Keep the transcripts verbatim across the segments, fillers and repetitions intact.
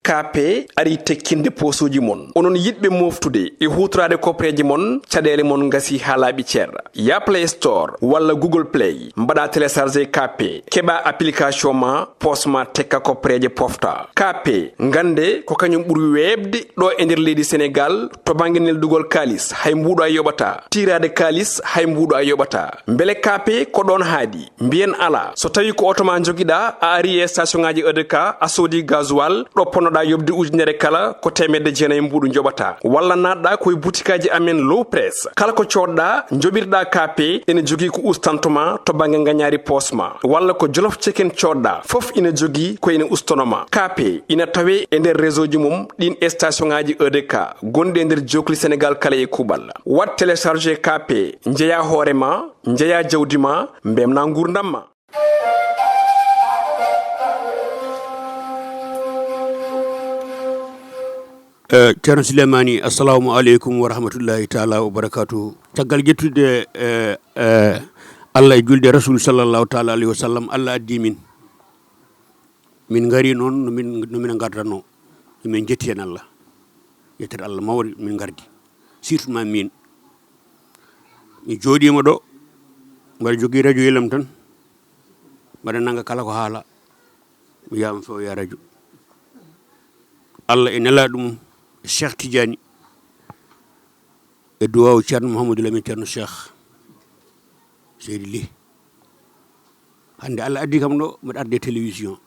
Kaape ari tekkinde poosuuji mon. Onon yiɗɓe mooftude e huutoraade kopreeje mon, caɗeele mon ngasi haa laaɓi cer. Ya Play Store walla Google Play, mbaɗa télécharger Kaape, keɓa application ma, poos ma tekka kopreeje pofta. Kaape, ngannde ko kañum ɓuri weeɓde ɗo e nder leydi Senegaal to bannge neldugol kaalis, hay mbuuɗo a yoɓata. Tiiraade kaalis, hay mbuuɗo a yoɓata. Mbele Kaape ko ɗoon haaɗi? Mbiyen alaa. So tawii ko oto ma njogiɗaa, a ari e station ŋaaji E D K, a soodi gasoil, ɗo ponnoɗaa yoɓde ujunere kala, ko teemedde jeenayi mbuuɗu njoɓataa. Walla naatɗaa ko e butikaaji amen Low Press. Kala ko coodɗaa, njoɓirɗaa Kaape, ene jogii ko ustanto ma to bannge ngañaari poos ma. Walla ko Jolof Chicken coodɗaa, fof ina jogii ko ina ustono ma. Kaape ina tawee e nder réseau ji mum ɗiin e station ŋaaji E D K gonɗi e nder jookli Senegaal kala e kuuɓal. Waɗ télécharger Kaape, njeyaa hoore ma, njeyaa jawdi ma, mbemnaa nguurndam ma. Eh, Ceerno Suleymani, assalamu aleykum wa rahmatullahi taala wa barakatuhu. Caggal ƴettude, eh, eh, Allah e julde Rasul sallallahu taala alayhi wa sallam, Allah addi min. Min ngari noon no min, no min ngardanno. Min jetti heen Allah. Yettere Allah mawre min ngardi. Surtout ma min. Mi jooɗiima ɗo, mbaɗa jogii radio yelam tan, mbaɗa nannga kala ko haala, mi yaama fewoya radio. Allah e nelaaɗo mum, Cheikh Tidiane, e duwaawu Ceerno Mouhamadou Lamine Ceerno Cheikh Seydi Ly. Hannde Allah addi kam ɗo, mbaɗa arde télévision,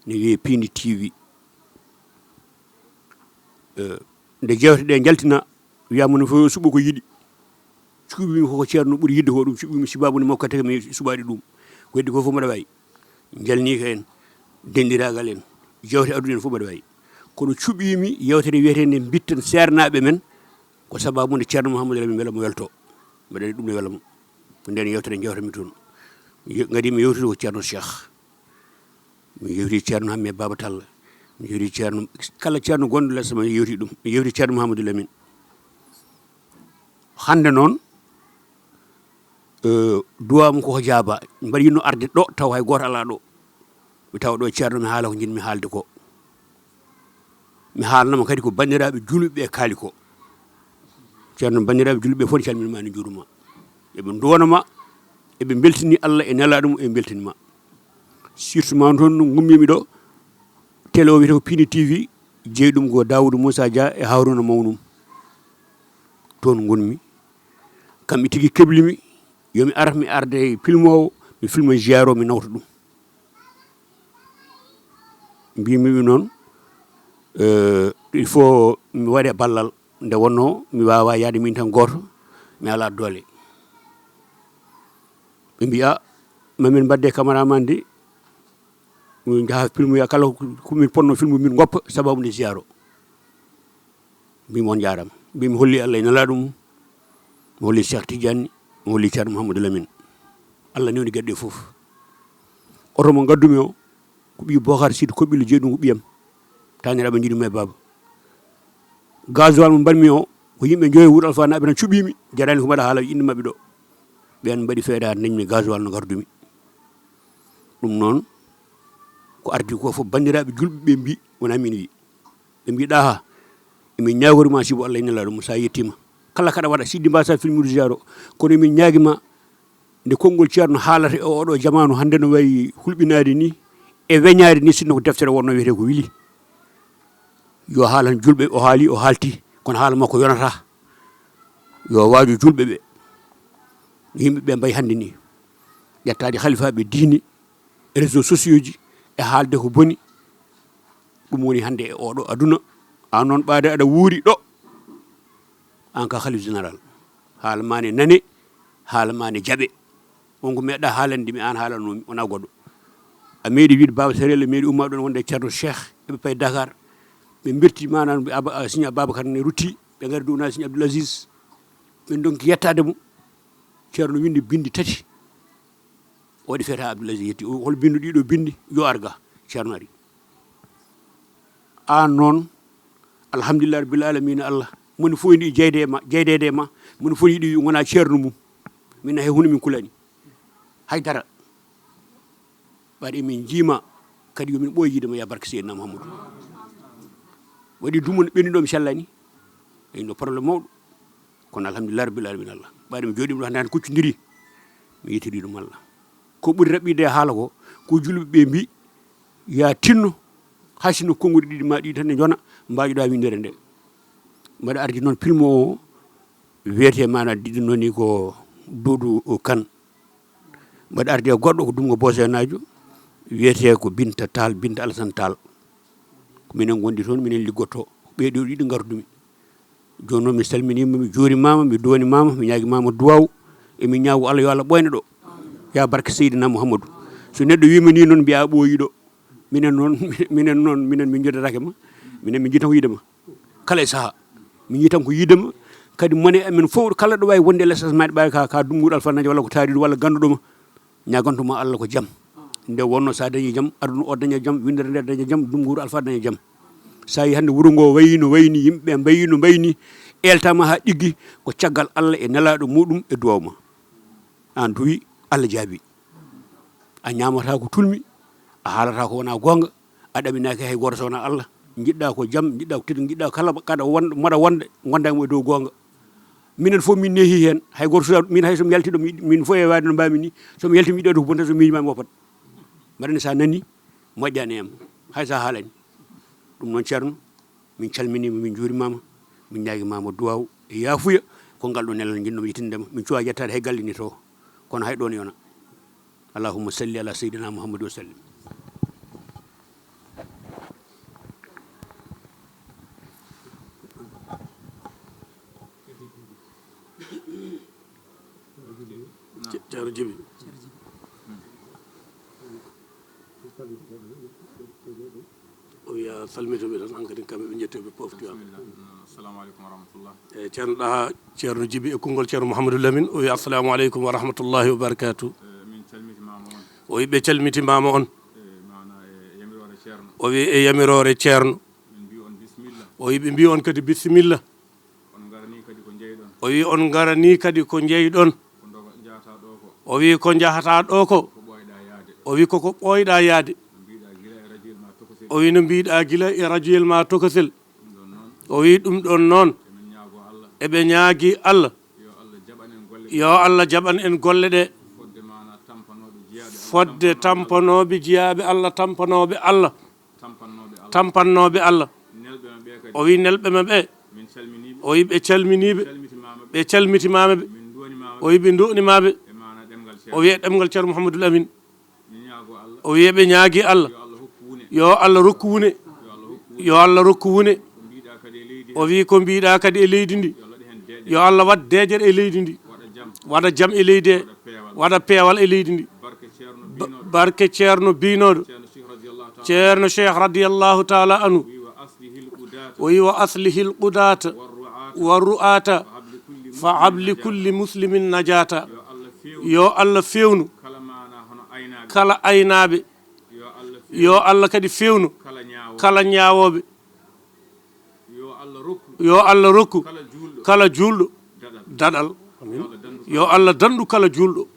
ne wiyee Pindi T V. Eh, nde jeewte ɗe njaltina, wiyaama no fof yo suɓo ko yiɗi. Cuɓimi koko Ceerno ɓuri yiɗde ko ɗum, cuɓimi sibabu nde makko tagi mi suɓaade ɗum. Ko heddi ko fof mbaɗa waawi. Njalniika en, denɗiraagal en, jeewte aduna en fof mbaɗa waawi. Kono cuɓimi yeewtere wiyeteende Mbitten seernaaɓe men, ko sababu nde Ceerno Mouhamadou Lamine mbela mo welto. Mbaɗa ɗum ne wela mo. Ko nden yeewtere njeewtami toon. Ye-, ngadi mi yewtude ko Ceerno Cheikh. Mi yewti Ceerno Hamme Baba Talla. Mi yewti Ceerno, kala Ceerno gonɗo lesa ma, mi yewti ɗum. Mi yewti Ceerno Mouhamadou Lamine. Hannde noon, eh, duwaamu koko jaaba. Mbaɗa yiɗno arde ɗo, taw hay gooto alaa ɗo. Mi tawa ɗo Ceerno, mi haala ko njiɗmi haalde ko. Mi haalnama kadi ko banndiraaɓe juulɓe ɓe kaali ko. Ceerno, banndiraaɓe juulɓe ɓe fof, calminma, ne njuurma. Eɓe nduwanama, eɓe mbeltini Allah e nelaaɗo mum, eɓe mbeltini ma. Surtout ma toon no ngummimi ɗo, télé o wiyetee ko Pindi T V, jeyi ɗum ko Daoudou Moussa Dia e Harouna Mawnum. Toon ngonmi. Kamɓe tigi keblimi, yo mi ar, mi arde e filmoowo, mi filma ziyaara o, mi nawta ɗum. Mbimi ɗum noon, eh, il faut mi waɗe ballal. Nde wonnoo mi waawaa yahde miin tan gooto, mi alaa doole. Ɓe mbiya, ma min mbaɗde cameraman de, min njaha filmuya kala ko min ponno filmu min ngoppa sababu nde ziyaaro. Mbimi on njaarama. Mbimi holli Allah e nelaaɗo mum, mi holli Cheikh Tidiane, mi holli Ceerno Mouhamadou Lamine. Allah newni geɗe ɗe fof. Oto mo ngaddumi o, ko ɓii Bokar Sidi Koɓɓillo jeyi ɗum ko ɓiyam. Taaniraaɓe njiɗi mo e baaba. Gasoil mo mbaɗmi o, ko yimɓe njoyo Wuro Alfa naaɓe tan cuɓiimi, jaraani ko mbaɗa haala innde maɓɓe ɗo. Ɓeen mbaɗi feere haa ndañmi gasoil no ngardumi. Ɗum noon, ko ardi ko fof banndiraaɓe juulɓe ɓe mbi, wonaa min wi. Ɓe mbi, "Ɗaha, emin ñaagori ma sibu Allah e nelaaɗo mum, so a yettiima. Kala kaɗa waɗa, siɗɗi mbasa filmude ziyaaro, kono emin ñaagi ma, nde konngol Ceerno haalata e oɗo jamaanu hannde no wayi hulɓinaade ni, e weñaade ni, sinno ko deftere wonno wiyetee ko wili. Yo haal han juulɓe, o haali, o haalti, kono haala makko yonata. Yo waaju juulɓe ɓe, no yimɓe ɓe mbayi hannde ni. Ƴettaade halifaaɓe diine, réseaux sociaux ji, e haalde ko boni. Ɗum woni hannde e oɗo aduna. An noon ɓaade aɗa wuuri ɗo. An ka halif général. Haala ma ne nane, haala ma ne jaɓe. Won ko meeɗa haalande mi, an haalanoomi, wonaa goɗɗo. A meeɗi wiide Baaba Sarel, a meeɗi ummaade ɗoon wonde Ceerno Cheikh, eɓe payi Dakar. Ɓe mbirti maanaam, ɓe Aba-, a, Siñi Ababakar ne rutti, ɓe ngari duwna Siñi Abdoul Aziz. Ɓe ndonki yettaade mo. Ceerno winndi binndi tati. O waɗi feere haa Abdoul Aziz yetti. O, hol binndu ɗiɗo binndi? Yo ar ga. Ceerno ari. Aan noon, alhamdulillah rabbil alamina Allah. Moni fof ene jeyde e ma, jeydeede e ma. Moni fof yiɗi wona ceerno mum. Min hay huno min kulani. Hay dara. Ɓaade emin njiima kadi yo min ɓooy yiide ma ya barke Seydina Muhammadu. Waɗi dumunna ɓennuɗo mi sellani. Eyi, no problème mawɗo. Kono alhamdulillah rabbil alamin Allah. Ɓaade mi jooɗiima ɗo hannde, hannde kuccondiri. Mi yetiri ɗum Allah. Ko ɓuri raɓɓiɗde e haala ko, ko julɓe ɓe mbi, ya tinno, hay sinno konnguɗi ɗiɗi ma ɗiɗi tan ne njona, mbaajoɗa winndere nde. Mbaɗa ardi noon pilmo o, wiyete mana ɗiɗi noon ni ko Duudu Kan. Mbaɗa ardi e goɗɗo ko Dumgo Bosenaajo, wiyete ko Binta Taal, Binta Alasan Taal. Ko minen ngondi toon, minen liggotto. Ɓee ɗo ɗiɗi ngartumi. Jooni noon mi salminiima, mi juurimaama, mi duwanimaama, mi ñaagimaama duwaaw. E mi ñaago Allah yo Allah ɓooyne ɗo. Ya barke Seydina Muhammadu. So neɗɗo wiima ni noon mbiya a ɓooyi ɗo. Minen noon, minen noon, minen min njoddataake ma. Minen min njiɗ tan ko yiide ma. Kala e saha. Min njiɗ tan ko yiide ma. Kadi mone amen fof kala ɗo wawi wonde e les maɗe ɓawi ka, ka Dumgo Alfa Najo walla ko taariɗo walla ganduɗo ma. Ñaganto ma Allah ko jam. Nde wonno sa dañi jam, aduna o daña jam, windere nde daña jam, Dumgo Alfa daña jam. Sa yi hannde wuro ngo wayi no wayni, yimɓe mbayi no mbayni, eltama ha ɗiggi, ko caggal Allah e nelaɗo muɗum e duwaw ma. An duwi, Allah jaabi. A ñamata ko tulmi, a haalata ko wona gonga, a ɗaminaki hay goto so wona Allah. Jiɗɗa ko jam, jiɗɗa ko teddu, jiɗɗa kala kada wonde, moɗa wonde, gonda mo e dow gonga. Minen fof min neehi heen. Hay gooto suuɗaani, min hay so mi yaltii ɗo, mi, min fof e waade no mbaami ni, so mi yaltii mi yiɗi ɗo ko bonta so miijimaami woppat. Mbaɗa anndi so a nanii, moƴƴaani e am, hay so a haalani. Ɗum noon, Ceerno, min calminiima, min njuurimaama, min ñaagimaama duwaaw e yaafuya, ko ngal ɗo nelal njiɗnoo mi yettinde ma. Min cuwaa yettaade hay galle ni to, kono hay ɗoon yona. Allahumma salli ala Seydina Muhammad wa sallim. Ce-, Ceerno Jibi. O wiya salmitoɓe tan, hankadi kamɓe ɓe jettoɓe pofti am. Bismillah. Assalamu aleykum wa rahmatullah. E Ceerno Ɗaha, Ceerno Jibi e konngol Ceerno Mouhamadou Lamine, o wiya assalamu aleykum wa rahmatullahi wa barakatuh. Eh, min calmitimama on. O wi ɓe calmitimama on. Eh, mana e yamiroore Ceerno. O wi e yamiroore Ceerno. Min mbi on bisimilla. O wi ɓe mbi on kadi bisimilla. On ngarani kadi ko jeyɗon. O wi on ngarani kadi ko jeyɗon. Ko ndoga njahata ɗo ko. O wi ko njahata ɗo ko. Ko ɓooyɗa yaade. O wi koko ɓooyɗa yaade. No mbiɗa gila e radio ma tokosel. O wi no mbiɗa gila e radio ma tokosel. Ɗum ɗon noon. O wi ɗum ɗon noon. Emin ñaago Allah. Eɓe ñaagi Allah. Yo Allah jaɓan en golle ɗe. Yo Allah jaɓan en golle ɗe. Fodde mana tampanooɓe jiyaaɓe Allah. Fodde tampanooɓe jiyaaɓe Allah, tampanooɓe Allah. Tampannooɓe Allah. Tampannooɓe Allah. Nelɓe maɓɓe kadi. O wi nelɓe maɓɓe. Min calminiiɓe. O wi ɓe calminiiɓe. Calmitimaama ɓe. Ɓe calmitimaama ɓe. Min nduwanimaama ɓe. O wi ɓe nduwanimaama ɓe. E maana ɗemngal Ceerno. O wi e ɗemngal Ceerno Mouhamadou Lamine. Min ñaago Allah. O wi ɓe ñaagi Allah. Yo Allah hokku wune. Yo Allah hokku wune. Yo Allah rokku wune. Ko mbiɗa kadi e leydi. O wi ko mbiɗa kadi e leydi ndi. Yo Allah waɗ heen deeƴere. Yo Allah waɗ deeƴere e leydi ndi. Waɗa jam. Waɗa jam e leydi he. Waɗa peewal. Waɗa peewal e leydi ndi. Barke Ceerno. Ba-, biynooɗo. Barke Ceerno biynooɗo. Ceerno Cheikh radiyallahu taala. Ceerno Cheikh radiyallahu taala anhu. Wi wa aslihil qudata. O wi wa aslihil qudata. Wa ru'ata. Wa ru'ata. Fa habli kulli muslimin najata. Fa habli kulli muslimin najata. Yo Allah fewnu. Yo Allah fewnu. Kala mana hono aynaaɓe. Kala aynaaɓe. Yo Allah fewnu. Yo Allah kadi fewnu. Kala ñaawo. Kala ñaawooɓe. Yo Allah rokku. Yo Allah rokku. Kala juulɗo. Kala juulɗo. Daɗal. Daɗal. Amin. Yo Allah dandu. Yo Allah dandu kala juulɗo.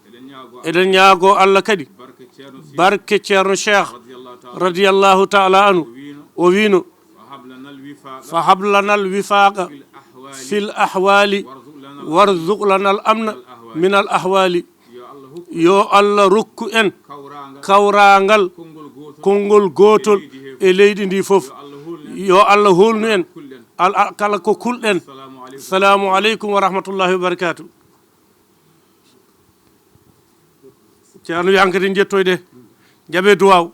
Eɗen ñaago. Eɗen ñaago Allah kadi. Barke Ceerno Cheikh. Barke Ceerno Cheikh. Radiyallahu taala. Radiyallahu taala anhu. O wiino. O wiino. Fa hab lana al wifaqa. Fa hab lana al wifaqa. Fil ahwali. Fil ahwali. Warzuq lana. Warzuq lana al amna. Min al ahwali. Min al ahwali. Yo Allah hokku. Yo Allah rokku en. Kawraangal. Kawraangal. Konngol gootol. Konngol gootol. E leydi he. E leydi ndi fof. Yo Allah hulnu en. Yo Allah hulnu en. Kulɗen. Al-, a-, kala ko kulɗen. Salaamu aleykum. Salaamu aleykum wa rahmatullahi wa barakatuh. Ceerno wi hankadi jettoyde. Jaɓe duwaaw.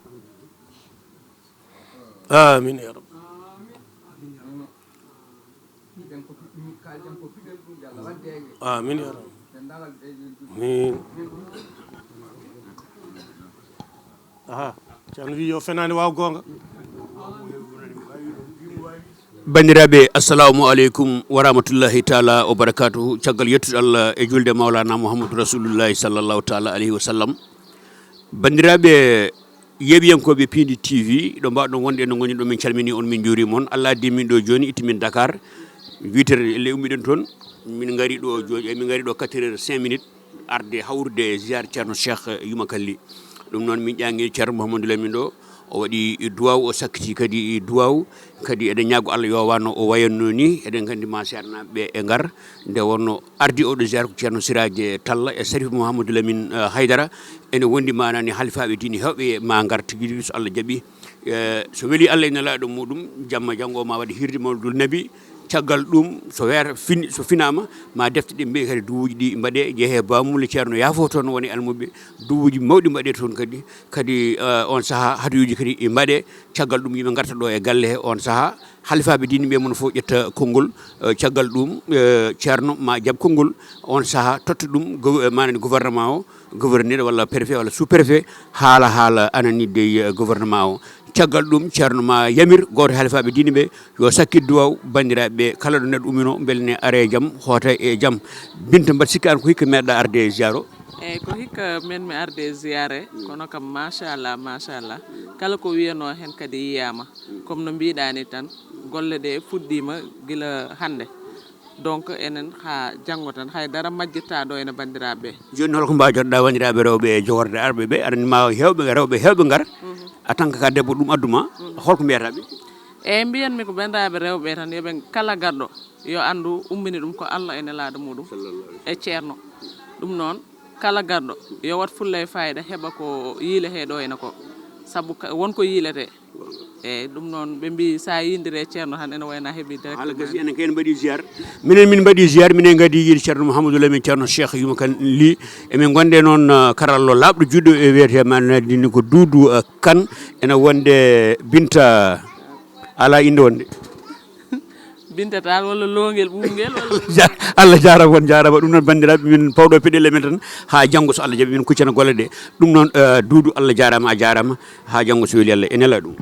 Amin ya rabbi. Amin ya rabbi. Amin. Aha. Ceerno wi yo fenaande waaw goonga. Banndiraaɓe, assalamu aleykum wa rahmatullahi taala wa barakatuhu. Caggal yettude Allah e julde Mawlana Muhammadu Rasulullahi sallallahu taala alayhi wa sallam. Banndiraaɓe yeeɓiyankooɓe Piindi T V, ɗo mbaɗɗon wonde e no ngonɗon ɗo, min calmini on, min njuurima on. Allah addi min ɗo jooni, itti min Dakar. Huit heures elle ummiɗen toon. Min ngari ɗo jooni, min ngari ɗo quatre heures cinq minutes, arde hawrude e ziyaar Ceerno Cheikh Yuma Kalli. Ɗum noon, min ƴaŋi Ceerno Mouhamadou Lamine ɗo, O waɗi duwaw, o sakkiti kadi duwaw. Kadi eɗen ñaago Allah yo wano o wayanno ni. Eɗen nganndi ma seernaaɓe ɓe e ngar, nde wonno ardi oɗo ziar ko Ceerno Siraaji Talla e Sarif Mouhamadou Lamine, eh, Haydara. Ene wondi manani halifaaɓe diine heewɓe ma ngar tigi rigi so Allah jaɓi. Eh, so weli Allah e nelaaɗo muɗum, jamma janngo ma waɗi hirde Mawlidul Nabi. Caggal ɗum, so weer fin-, so finaama, ma defte ɗe mbiye kadi duwuuji ɗi mbaɗe, jeehe bamule Ceerno yaafo toon woni almuɓe, duwuuji mawɗi mbaɗe toon kadi. Kadi, eh, on saha haduyuji kadi e mbaɗe. Caggal ɗum yimɓe ngarta ɗo e galle he on saha. Halifaaɓe diine ɓe mon fof ƴetta konngol. Eh, caggal ɗum, eh, Ceerno ma jaɓ konngol. On saha totta ɗum gow-, eh, manani gouvernement o, gouverneur walla préfet walla sous-préfet, haala, haala anani dey, eh, gouvernement o. Caggal ɗum, Ceerno ma yamir gooto halifaaɓe diine ɓe yo sakkit duwaw banndiraaɓe ɓe, kala ɗo neɗɗo umino, mbele ne are e jam, hoota e jam. Binta, mbaɗa sikki an ko hikka meeɗa arde e ziyaare o? Eyyi, ko hikka men mi arde e ziyaare, kono kam, machallah, machallah. Kala ko wiyanoo heen kadi yiyaama. Comme no mbiɗaa ni tan, golle ɗe fuɗɗiima gila hannde. Donc, enen haa janngo tan, hay dara majjirtaa ɗo ene banndiraaɓe ɓe. Jooni, holko mbaawɗaa wanndiraaɓe rewɓe e jogorde arɓe ɓe? Aɗa anndi ma heewɓe, rewɓe heewɓe ngar. En tant que ka debbo, ɗum addu ma. Holko mbiyata ɓe? Eyyi, mbiyanmi ko banndiraaɓe rewɓe tan, yo ɓe kala garɗo, yo anndu ummini ɗum ko Allah e nelaaɗo muɗum e Ceerno. Ɗum noon, kala garɗo, yo wat fulla e faayida, heɓa ko yiiletee ɗo ene ko. Sabu ka-, won ko yiiletee. Eyyi, ɗum noon, ɓe mbi sa yindiri e Ceerno tan, ene wayna heɓi direct. Haala gasi, enen kay en mbaɗi ziar. Minen min mbaɗi ziar, minen ngadi yiide Ceerno Mouhamadou Lamine, Ceerno Cheikh Yuma Kane Ly. Emin gonde noon, eh, karallo laaɓɗo juɗɗo e wiyete ma nadini ko Doudou, eh, Kane. Ene wonde Binta, ala innde wonde. Binta Tall walla Longel Ɓuuɓngel walla Ja-, Allah jaarama, on jaarama. Ɗum noon, banndiraaɓe, min pawɗo peɗel amen tan haa janngo, so Allah jaɓi, min kuccana golle ɗe. Ɗum noon, eh, Doudou, Allah jaarama, a jaarama. Haa janngo, so weli Allah, e nela ɗum.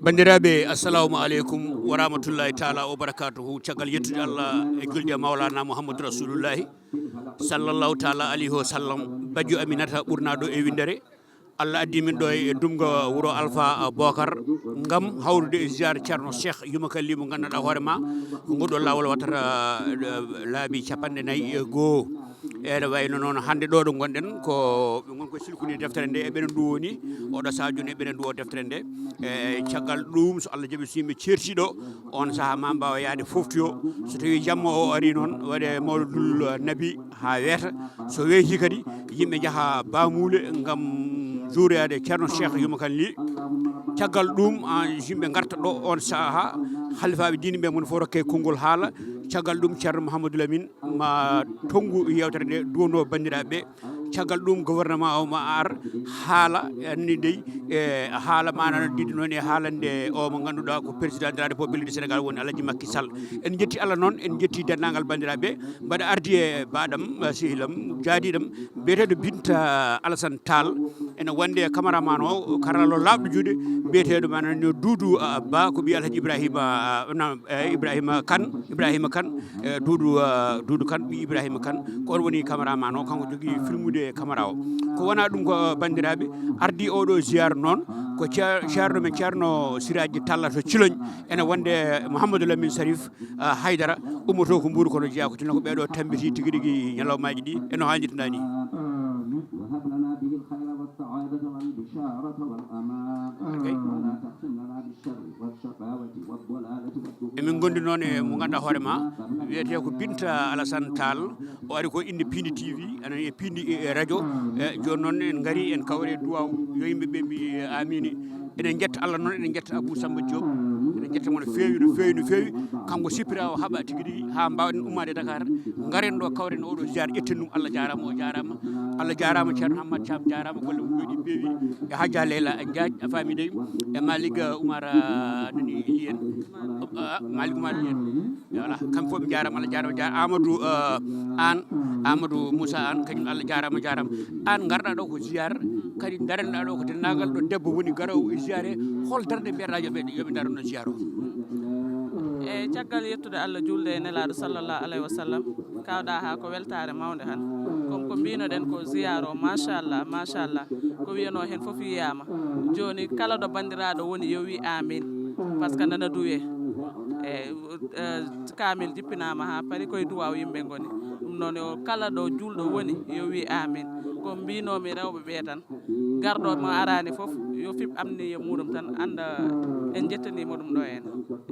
Banndiraaɓe, assalamu aleykum wa rahmatullahi taala wa barakatuhu. Caggal yettude Allah e julde e Mawlana Muhammadu Rasulullahi sallallahu taala alayhi wa sallam, bajjo Aminata ɓurnaaɗo e winndere, Allah addi min ɗo e Dumga wuro Alpha Bokar ngam hawrude e ziyaara Ceerno Cheikh Yuma Kalli mo ngannduɗaa hoore ma ko ngol ɗo laawol wattata eh, laabi capanɗe nayi e goo. Ene wayno noon hannde ɗo ɗo ngonɗen ko ɓe ngon koye silkude deftere nde e ɓenen ndu woni oɗo saha jooni e ɓenen ndu o deftere nde e caggal ɗum so Allah jaɓi so yimɓe ceerti ɗo on saha ma mbawa yaade foftoyo so tawi jamma o ari noon waɗe mawludul nabi ha weeta so weeti kadi yimɓe jaaha bamule ngam juurade ceerno cheikh yuma kan li caggal ɗum yimɓe garta ɗo on saha halifaɓe diine ɓe mon fof rokke konngol haala caggal ɗum ceerno mouhamadou lamine ma tonngu yewtere nde duwano banndiraaɓe ɓe caggal ɗum gouvernement o ma ar haala anni dey e haala mana no diɗi noon e haalande o mo ngannduɗaa ko président de la république du sénégal woni alhaji makki sall en jetti allah noon en jetti denndaangal banndiraaɓe mbaɗa ardi e baɗam sehilam jaadiɗam biyeteeɗo binta alassane tall ene wonde e camaraman o karalo laaɓɗo juuɗe biyeteeɗo mana no duudu ba ko ɓi alhaji ibrahima ibrahima kane ibrahima kane e duudu duudu kane ɓi ibrahima kane ko on woni camaraman o kanko jogii filmude camara o ko wona ɗum ko banndiraaɓe ardi oɗo ziyaara noon ko ceerno men ceerno siraji talla to ciloñ ene wonde mouhamadou lamine sarif haydara ummoto ko mbuuru kono jeeya ko tinno ko ɓeɗo tambiti tigi rigi ñalawmaji ɗi eno haalirta ni emin gondi noon e mo ganduɗa hoore ma wiyete ko binta alassane tall o ari ko inde pindi tv anan e pindi e radio e joni noon en gari en kawre duwaw yo yimɓe ɓe mbi amini eɗen jetta allah noon eɗen jetta abou samba diop eɗen jetta mo no feewi no feewi no feewi kanko sippira o haaɓa tigi rigi ha mbawɗen ummade e dakar garen ɗo kawren oɗo ziar ƴetten ɗum allah jarama o jarama allah jarama ceerno hammad thiam jarama golle mum jooɗi peewi e hajja leyla diagne a faami dey e malik oumar nani li en malik oumar li en voilà kamɓe fof ɓe jarama allah jarama jarama amadou an amadou moussa an kañum allah jarama jarama an garɗa ɗo ko ziyar kadi daranɗa ɗo ko dendagal ɗo debbo woni garowo e ziyare hol darde mbiyata yoɓe yoɓe daranno ziyar o e caggal yettude allah julde e nelaɗo sallallahu alayhi wa sallam kawɗa ha ko weltare mawde han comme ko mbinoɗen ko ziyaro machallah machallah ko wiyano hen foof yiyama joni kala ɗo bandiraɗo woni yo wi amin par ce que nana duwe e kamil jippinama ha paari koye duwaw yimɓe goni ɗum noon o kala ɗo julɗo woni yo wi amin ko mbinomi rewɓe ɓe tan garɗo mo arani foof yo fib amniya muɗum tan anda en jettanima ɗum ɗo hen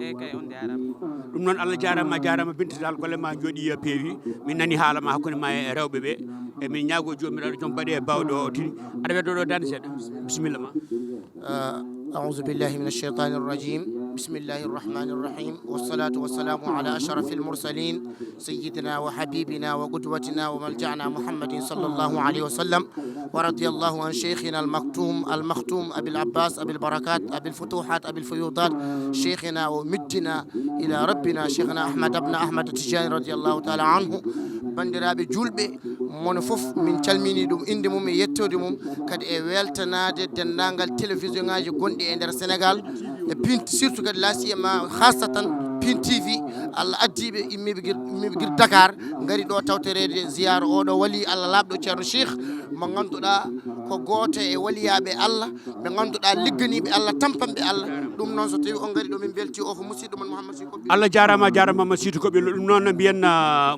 eyyi kay on jarama ɗum noon allah jarama jarama binta tall golle ma jooɗi peewi min nani haalama hakkude ma e rewɓe ɓe emin ñaago jomiraɗo joom baɗe e bawɗe o tini aɗa weddo ɗo dande seeɗa bisimilla ma أعوذ بالله من الشيطان الرجيم بسم الله الرحمن الرحيم والصلاة والسلام على أشرف المرسلين سيدنا وحبيبنا وقدوتنا وملجأنا محمد صلى الله عليه وسلم ورضي الله عن شيخنا المكتوم المختوم أبي العباس أبي البركات أبي الفتوحات أبي الفيوضات شيخنا ومدنا إلى ربنا شيخنا أحمد بن أحمد التجاني رضي الله تعالى عنه بندرابي جولبي من فوف من تلميني دوم إندي موم يتودي موم كاد إيوالتنا دي دنانغال تلفزيون غاجي غوندي إندر سنغال e pin surtout kadi la siyama hasatan pin tv allah addiɓe immiɓe gir dakar gari ɗo tawterede ziyara oɗo wali allah laaɓɗo ceerno cheikh mo ganduɗa ko gooto e waliyaɓe allah ɓe ganduɗa ligganiɓe allah tampanɓe allah ɗum noon so tawi on gari ɗo min belti o ko musidɗo mon mouhammad si koɓe allah jarama jarama ma sidi koɓe ɗum noon mbiyen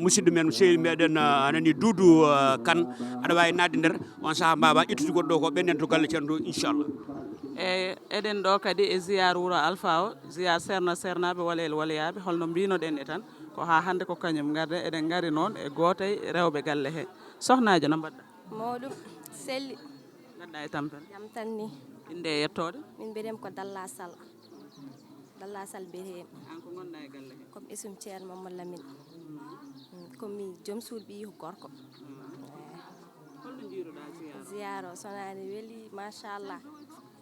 musidɗo men sehil meɗen anani duudu kan aɗa wawi nadde nder on saaha mbawa ƴettude goɗɗo ko ɓenɗen to galle ceerno inchallah eyyi eɗen ɗo kadi e ziyar wuuro alpha o ziyar serna sernaɓe walel waleyaɓe holno mbinoɗen e tan ko ha hande ko kañum garde eɗen gari noon e goto e rewɓe galle he sohnajo no mbaɗɗa mawɗum selli mbaɗɗa e tampere jam tan ni inde e yettode min mbiɗen ko dalla sall dalla sall mbiyetemi an ko gonɗa e galle he comme isum ceerno mamma lamin komi joom suudu ɓiyi ko gorko holno jiiruɗa ziyara ziyara o sonani weeli machallah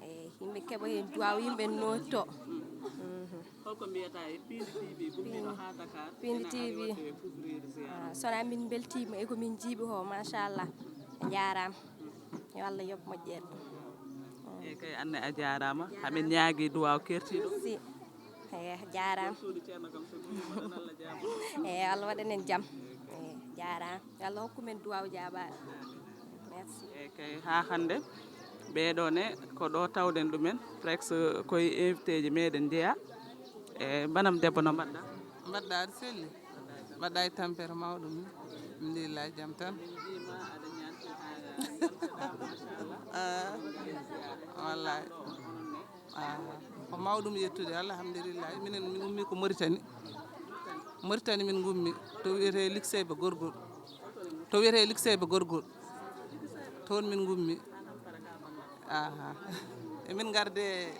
e yimɓe keeɓa hen duwaw yimɓe notto holko mbiyata e pindi tv gummiɗo ha dakar pindi tv sona min beltima e komin jiiɓi ho machallah a jarama yo allah yoɓ moƴƴere Eyi kay, Anne, a jaaraama. Hamin ñaagi duwaaw kertiiɗo. Si. Eyi, jaaraama. Eyi, Allah waɗan en jam. Eyi, jaaraama. Yo Allah hokku men duwaaw jaabaaɗo. Merci. Eyi kay, haa hannde ɓeeɗo ne ko ɗo tawɗen ɗumen, presque koye invité ji meɗen njeyaa. E banam debbo, no mbaɗɗa? Mbaɗɗa aɗa selli? Mbaɗɗa e tampere mawɗo mi. Alhamdulillah, jam tan. Ah, wallahi. Ah, ko mawɗum yettude Allah, alhamdulillah. Minen min ummi ko Mauritanie. Mauritanie min ngummi to wiyetee Likseyba Gorgol. To wiyetee Likseyba Gorgol. Toon min ngummi. Aha. Emin ngarde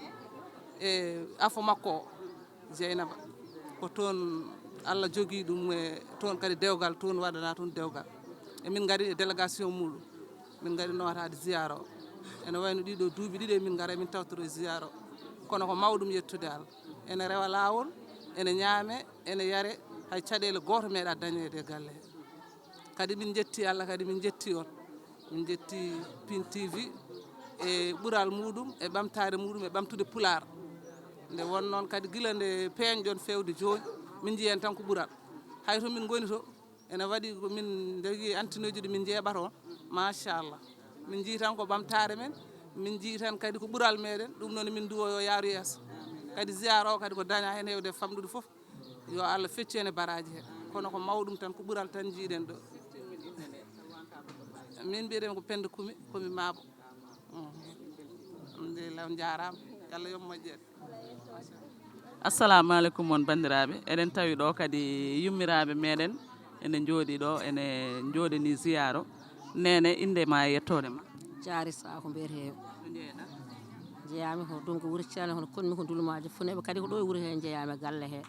e afo makko o, Jeynaba. Ko toon Allah jogii ɗum e toon kadi dewgal, toon waɗana toon dewgal. Emin ngari e délégation muɗum. Min ngari notaade ziyara o. Ene wayno ɗiɗo duuɓi ɗiɗi emin ngara emin tawtoro e ziyara o. Kono ko mawɗum yettude Allah. Ene rewa laawol, ene ñaame, ene yare, hay caɗeele gooto meeɗa dañeede e galle he. Kadi min njetti Allah, kadi min njetti on. Min njetti Pin T V e ɓural muɗum, e ɓamtaare muɗum, e ɓamtude Pulaar. Nde won noon kadi gila nde peeñɗon feewde jooni, min njiyen tan ko ɓural. Hay to min ngoni to, ene waɗi ko min njogii antinoji ɗi min njeeɓata on. Machallah. Min njii tan ko ɓamtaare men, min njii tan kadi ko ɓural meɗen, ɗum noon min nduwo yo yaaru yeeso. Kadi ziyara o kadi ko daña heen heewde famɗude fof. Yo Allah feccu en e baraaji he. Kono ko mawɗum tan, ko ɓural tan njiiɗen ɗo. Min mbiyeɗen ko Penda Kumi, Kumi Maabo. Mhm. Alhamdulillah, on njaaraama. Yo Allah yoɓ moƴƴere. Assalamu aleykum, on banndiraaɓe. Eɗen tawi ɗo kadi yummiraaɓe meɗen ene njooɗi ɗo, ene njooɗani ziyara o. Neene, innde ma e yettoode ma? Jaari Saako mbiyetee. Njeyaami ko ɗum ko wuro Ceerno, kono koɗmi ko Ndulmaaji Funeeɓe, kadi ko ɗo e wuro he njeyaami e galle he.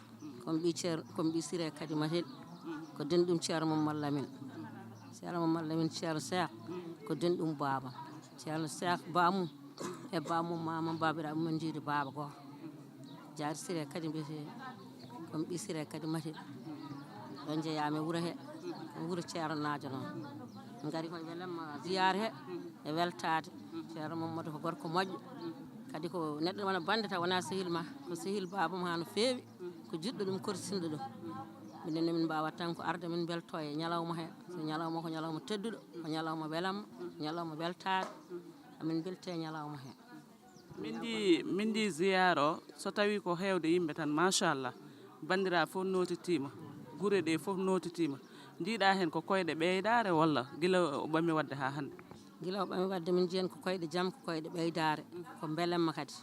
Komi ɓii Ceer-, komi ɓii Siree Kadi Matel, ko denɗum Ceerno Mum Mallamin. Ceerno Mum Mallamin, Ceerno Seek, ko denɗum baaba. Ceerno Seek, baamum, e baamum, maamam, baabiraaɓe mum, en njiidi baaba gooto. Jaari Siree Kadi mbiyetee, komi ɓii Siree Kadi Matel. Ɗo njeyaami e wuro he, ko wuro Ceernaajo noon. Ngari ko e welamma ziyaare he, e weltaade. Ceerno Mamadou ko gorko moƴƴo. Kadi ko neɗɗo wona bannde taw wonaa sehil ma, ko sehil baaba ma no feewi, ko jiɗɗo ɗum, korsinɗo ɗum. Minen ne min mbaawat tan ko arde min mbeltoo e ñalawma he. So ñalawma ko ñalawma tedduɗo, ko ñalawma welamma, ko ñalawma weltaade. Amin mbeltee ñalawma he. Min njii, min njii ziyaara o, so tawii ko heewde yimɓe tan, machallah. Banndiraaɓe fof nootitiima, gure ɗe fof nootitiima. Njiiɗaa heen ko koyɗe ɓeydaare walla gila o ɓami waɗde haa hannde? Gila o ɓami waɗde, min njii heen ko koyɗe jam, ko koyɗe ɓeydaare, ko mbelamma kadi.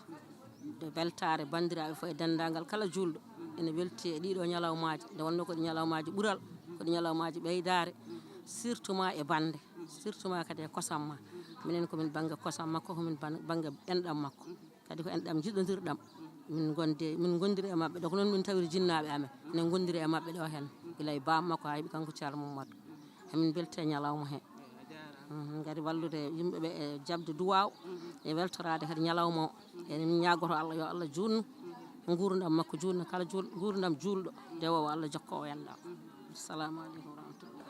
Nde weltaare banndiraaɓe fof e denndaangal kala juulɗo ene welti e ɗiiɗoo ñalawmaaji, nde wonnoo ko ɗi ñalawmaaji ɓural, ko ɗi ñalawmaaji ɓeydaare, surtout ma e bannde, surtout ma kadi e kosam ma. Minen ko min bannge kosam makko, ko min ban-, bannge enɗam makko. Kadi ko enɗam njiɗondirɗam. Min ngondi, min ngondiri e maɓɓe ɗo ko noon min tawiri jinnaaɓe amen. Ene ngondiri e maɓɓe ɗo heen, gila e baam makko haa heɓi kanko Ceerno Mamadou. Emin mbelti e ñalawma he. Mhm, ngari wallude yimɓe ɓe e jaɓde duwaaw, e weltoraade kadi ñalawma o. Emin ñaagoto Allah, yo Allah juutnu nguurndam makko, juutna kala juul-, nguurndam juulɗo, dewoowo Allah, jokkoowo enɗam. Assalamu aleykum wa rahmatullah.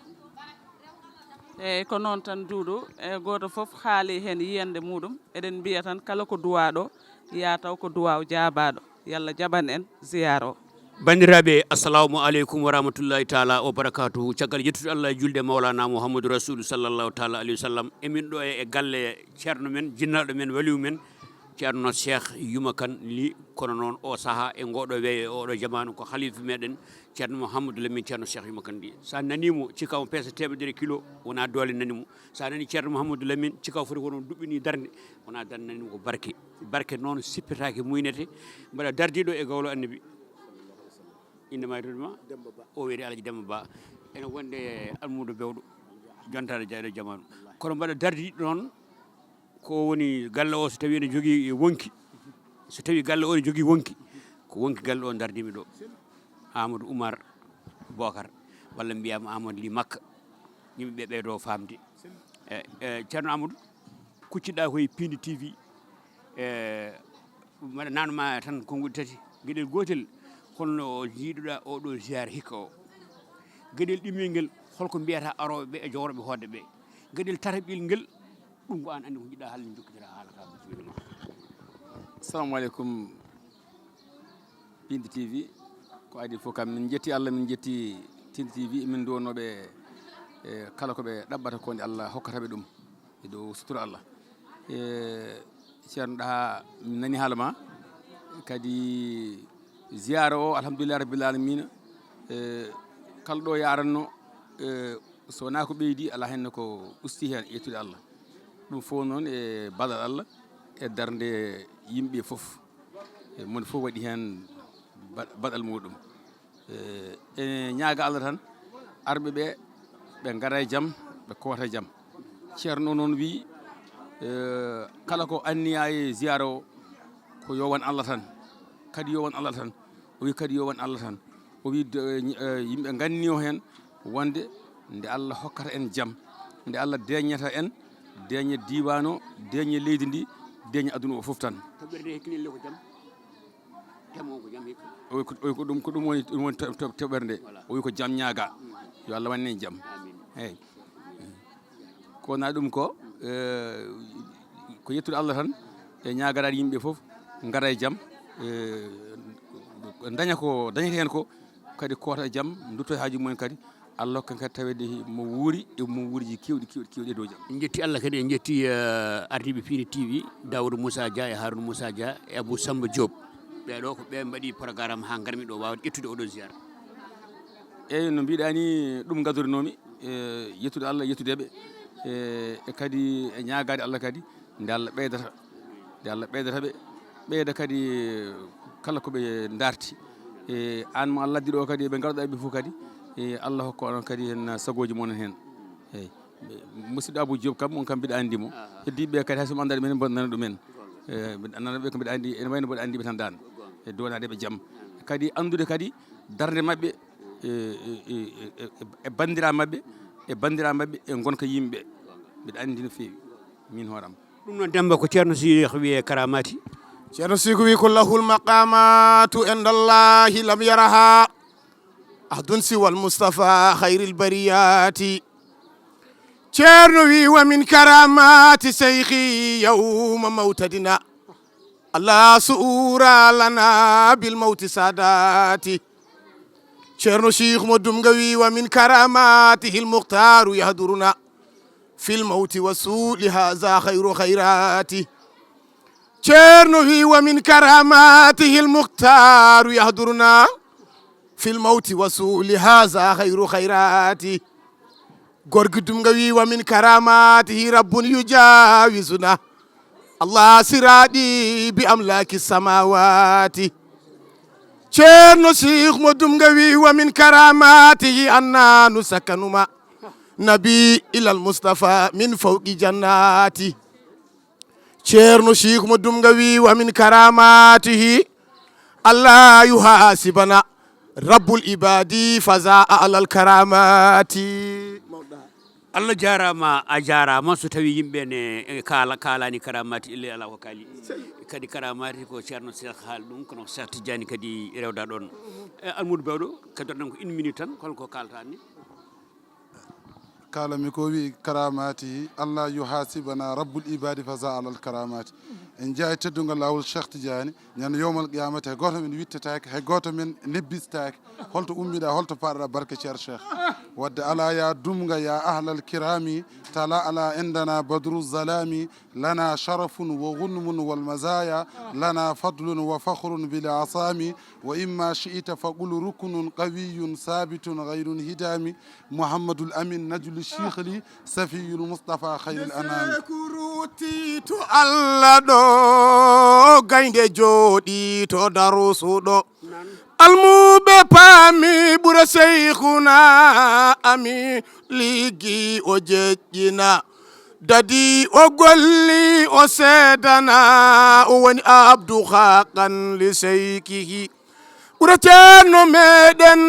Eeyi, ko noon tan, Duudu, e gooto fof haali heen yiyannde muɗum. Eɗen mbiya tan, kala ko duwaaɗo, yaa taw ko duwaaw jaabaaɗo. Yo Allah jaɓan en ziyaara o. Banndiraaɓe, assalamu aleykum wa rahmatullahi taala wa barakatuhu. Caggal yettude Allah e julde Mawlana Muhammadu Rasulu sallallahu taala alayhi wa sallam, emin ɗo e, e galle ceerno men, jinnaaɗo men, waliyu men, Ceerno Cheikh Yuma Kane Ly. Kono noon, o sahaa, e ngooɗo weeyo, e oɗo jamaanu, ko halifa meɗen, Ceerno Mouhamadou Lamine Ceerno Cheikh Yuma Kane Ly. So a nanii mo, cikkaa mo peese teemedere kilo, wonaa doole nani mo. So a nanii Ceerno Mouhamadou Lamine, cikkaa foti ko noon duɓɓinii darnde, wonaa darnde nani mo, ko barke. Barke noon sippetaake, muynete, mbaɗa dardiiɗo e gawlo Annabi. Innde ma e ma? Demba Ba. O wiyetee Alhaji Demba Ba. Ene wonde almuudo bewɗo, jontaade jayɗo jamaanu. Kono mbaɗa dardiiɗo noon, ko woni galle o, so tawii ene jogii wonki, so tawii galle o ene jogii wonki, ko wonki galle o dardiimi ɗo. Amadou Oumar Bokar, walla mbiyaama Amadou Ly Makka, yimɓe ɓe ɓeydo faamde. E, e, Ceerno Amadou, kucciɗaa ko e Pindi T V, e, mbaɗa nanma tan konnguɗi tati. Geɗel gootel, holno njiiduɗaa oɗo ziyaara hikka o? Geɗel ɗimmel ngel, holko mbiyata arooɓe ɓe e jowroɓe hoodde ɓe? Geɗel tataɓel ngel, ɗum ko aan anndi ko njiɗɗaa haalde, jokkitira haala ka, bisimilla ma. Assalamu aleykum, Pindi T V. Ko adi fof kam, min njetti Allah, min njetti Tindi T V, min nduwonooɓe e kala ko ɓe ɗaɓɓata ko, nde Allah hokkata ɓe ɗum e dow sutura Allah. E Ceerno Ɗaha, min nani haala ma, kadi ziyaara o, alhamdulillahi rabbil alamina. E kala ɗo yaranno, e so wonaa ko ɓeydi, alaa heen ko usti heen, yettude Allah. Ɗum fof noon e ballal Allah e darnde yimɓe fof. E moni fof waɗi heen ba-, baɗal muɗum. E, e ñaaga Allah tan, arɓe ɓe, ɓe ngara e jam, ɓe koota e jam. Ceerno noon wi, e, kala ko anniya e ziyaara o, ko yo won Allah tan. Kadi yo won Allah tan. O wi kadi yo won Allah tan. O wi de-, e, yimɓe nganni o heen wonde nde Allah hokkata en jam, nde Allah deeñata en, deeña diiwaan o, deeña leydi ndi, deeña aduna o fof tan. Toɓɓere nde hikkinelle ko jam. Temo ko jam hikka. O wi ko, o wi ko ɗum, ko ɗum woni, ɗum woni to-, to-, toɓɓere nde. Voilà. O wi ko jam ñaaga. Mm. Yo Allah wanne en jam. Amin. Eeyi. Ko wonaa ɗum ko, eh, ko yettude Allah tan, e ñaagaraade yimɓe fof ngara e jam, eh, daña ko dañata heen ko, kadi koota e jam, ndutto e haaju mumen kadi, Allah hokka en kadi taweede mo wuuri e mo wuuriji keewɗi, keewɗi, keewɗi e dow jam. En njetti Allah kadi, en njetti, eh, ardiiɓe Pindi T V, Daouda Moussa Dia e Harouna Moussa Dia e Abou Samba Diop. Ɓee ɗo ko ɓe mbaɗi programme haa ngarmi ɗo waawde ƴettude oɗo ziyaara. Eeyi, no mbiɗaa ni, ɗum ngadorinomii, e yettude Allah, yettude ɓe, e, e kadi e ñaagaade Allah kadi, nde Allah ɓeydata, nde Allah ɓeydata ɓe, ɓeyda kadi kala ko ɓe ndarti. E, aan mo Allah addi ɗo kadi, ɓe ngarɗa ɓe fof kadi, e, Allah hokka onon kadi heen sagooji mon heen. Eeyi. Musidɗo Abou Diop kam, on kam mbiɗa anndi mo. Aha. Heddiiɓe ɓe kadi, hay so mi anndaa ɗumen, mboɗo nana ɗumen. Goonga. E, mbiɗa nana ɓe ko mbiɗa anndi, ene wayno mboɗo anndi ɓe tan daan. Goonga. E duwanaade ɓe jam. Kadi anndude kadi darnde maɓɓe, e, e, e, e, e banndiraa maɓɓe, e banndiraa maɓɓe, e ngonka yimɓe. Mbiɗa anndi no feewi, min hooram. Ɗum noon, Demba, ko Ceerno Sidi wiyee karaamaati. Ceerno Sidi ko wi ko lahul maqaamaatu indallahi lam yaraha ahdun siwal Mustafa khairil bariyati. Ceerno wi wa min karaamaati seyki yawma mawtadina. Allah suura lana bil mawti saadaati. Ceerno Siidi Umaru Dumga wi wa min karaamaatihil muktaaru yahduruna fil mawti wa suuli haza khayru khayraati. Ceerno wi wa min karaamaatihil muktaaru yahduruna fil mawti wa suuli haza khayru khayraati. Gorgi Dumga wi wa min karaamaatihi rabbun yujaawizuna Allah siraadi bi amlaaki samaawaati. Ceerno Siidi Umaru Dumga wi wa min karaamaatihi annaanu sakkanuma nabi ilal Mustafa min fawqi jannaati. Ceerno Siidi Umaru Dumga wi wa min karaamaatihi Allah yuhaasibana rabbul ibaadi faza alal karaamaati. Allah jaaraama, a jaaraama. So tawii yimɓe ne, e, kaala, kaalaani karaamaati, ille alaa ko kaali. Kadi karaamaati ko Ceerno Seex haali ɗum, kono Seex Tijjaani kadi rewda ɗoon. E, Almuudu Bawɗo, kaddoɗen ko une minute tan, holko kaalata ni? Kaalami ko wi karaamaati, Allah yuhaasibana rabbul ibaadi faza alal karaamaati. En njaay teddungal laawol Seex Tijjaani. Ñande yowmal qiyamata, hay gooto men wittetaake, hay gooto men nebbisetaake. Holto ummiɗa, holto paɗɗa barke Ceerno Cheikh? Wadde ala ya Dumga ya ahlal kirami, tala ala indana badru zalami, lana sharafun wa gunmun wal mazaya, lana fadlun wa fakhrun bila asami, wa imma shi'ita faqul ruknun qawiyun sabitun ghayrun hidami, Muhammadul Amin najlu shikhli, safiyul Mustafa khayril anami. Nde seeku rutti to Allah ɗo, gaynde jooɗi to darsuɗo. Almuɓe paami ɓura seykhuna ami, liggi o jeƴƴina. Dadi o golli o seedana, o woni abdu haqqan li seykihi. Ɓura ceerno meɗen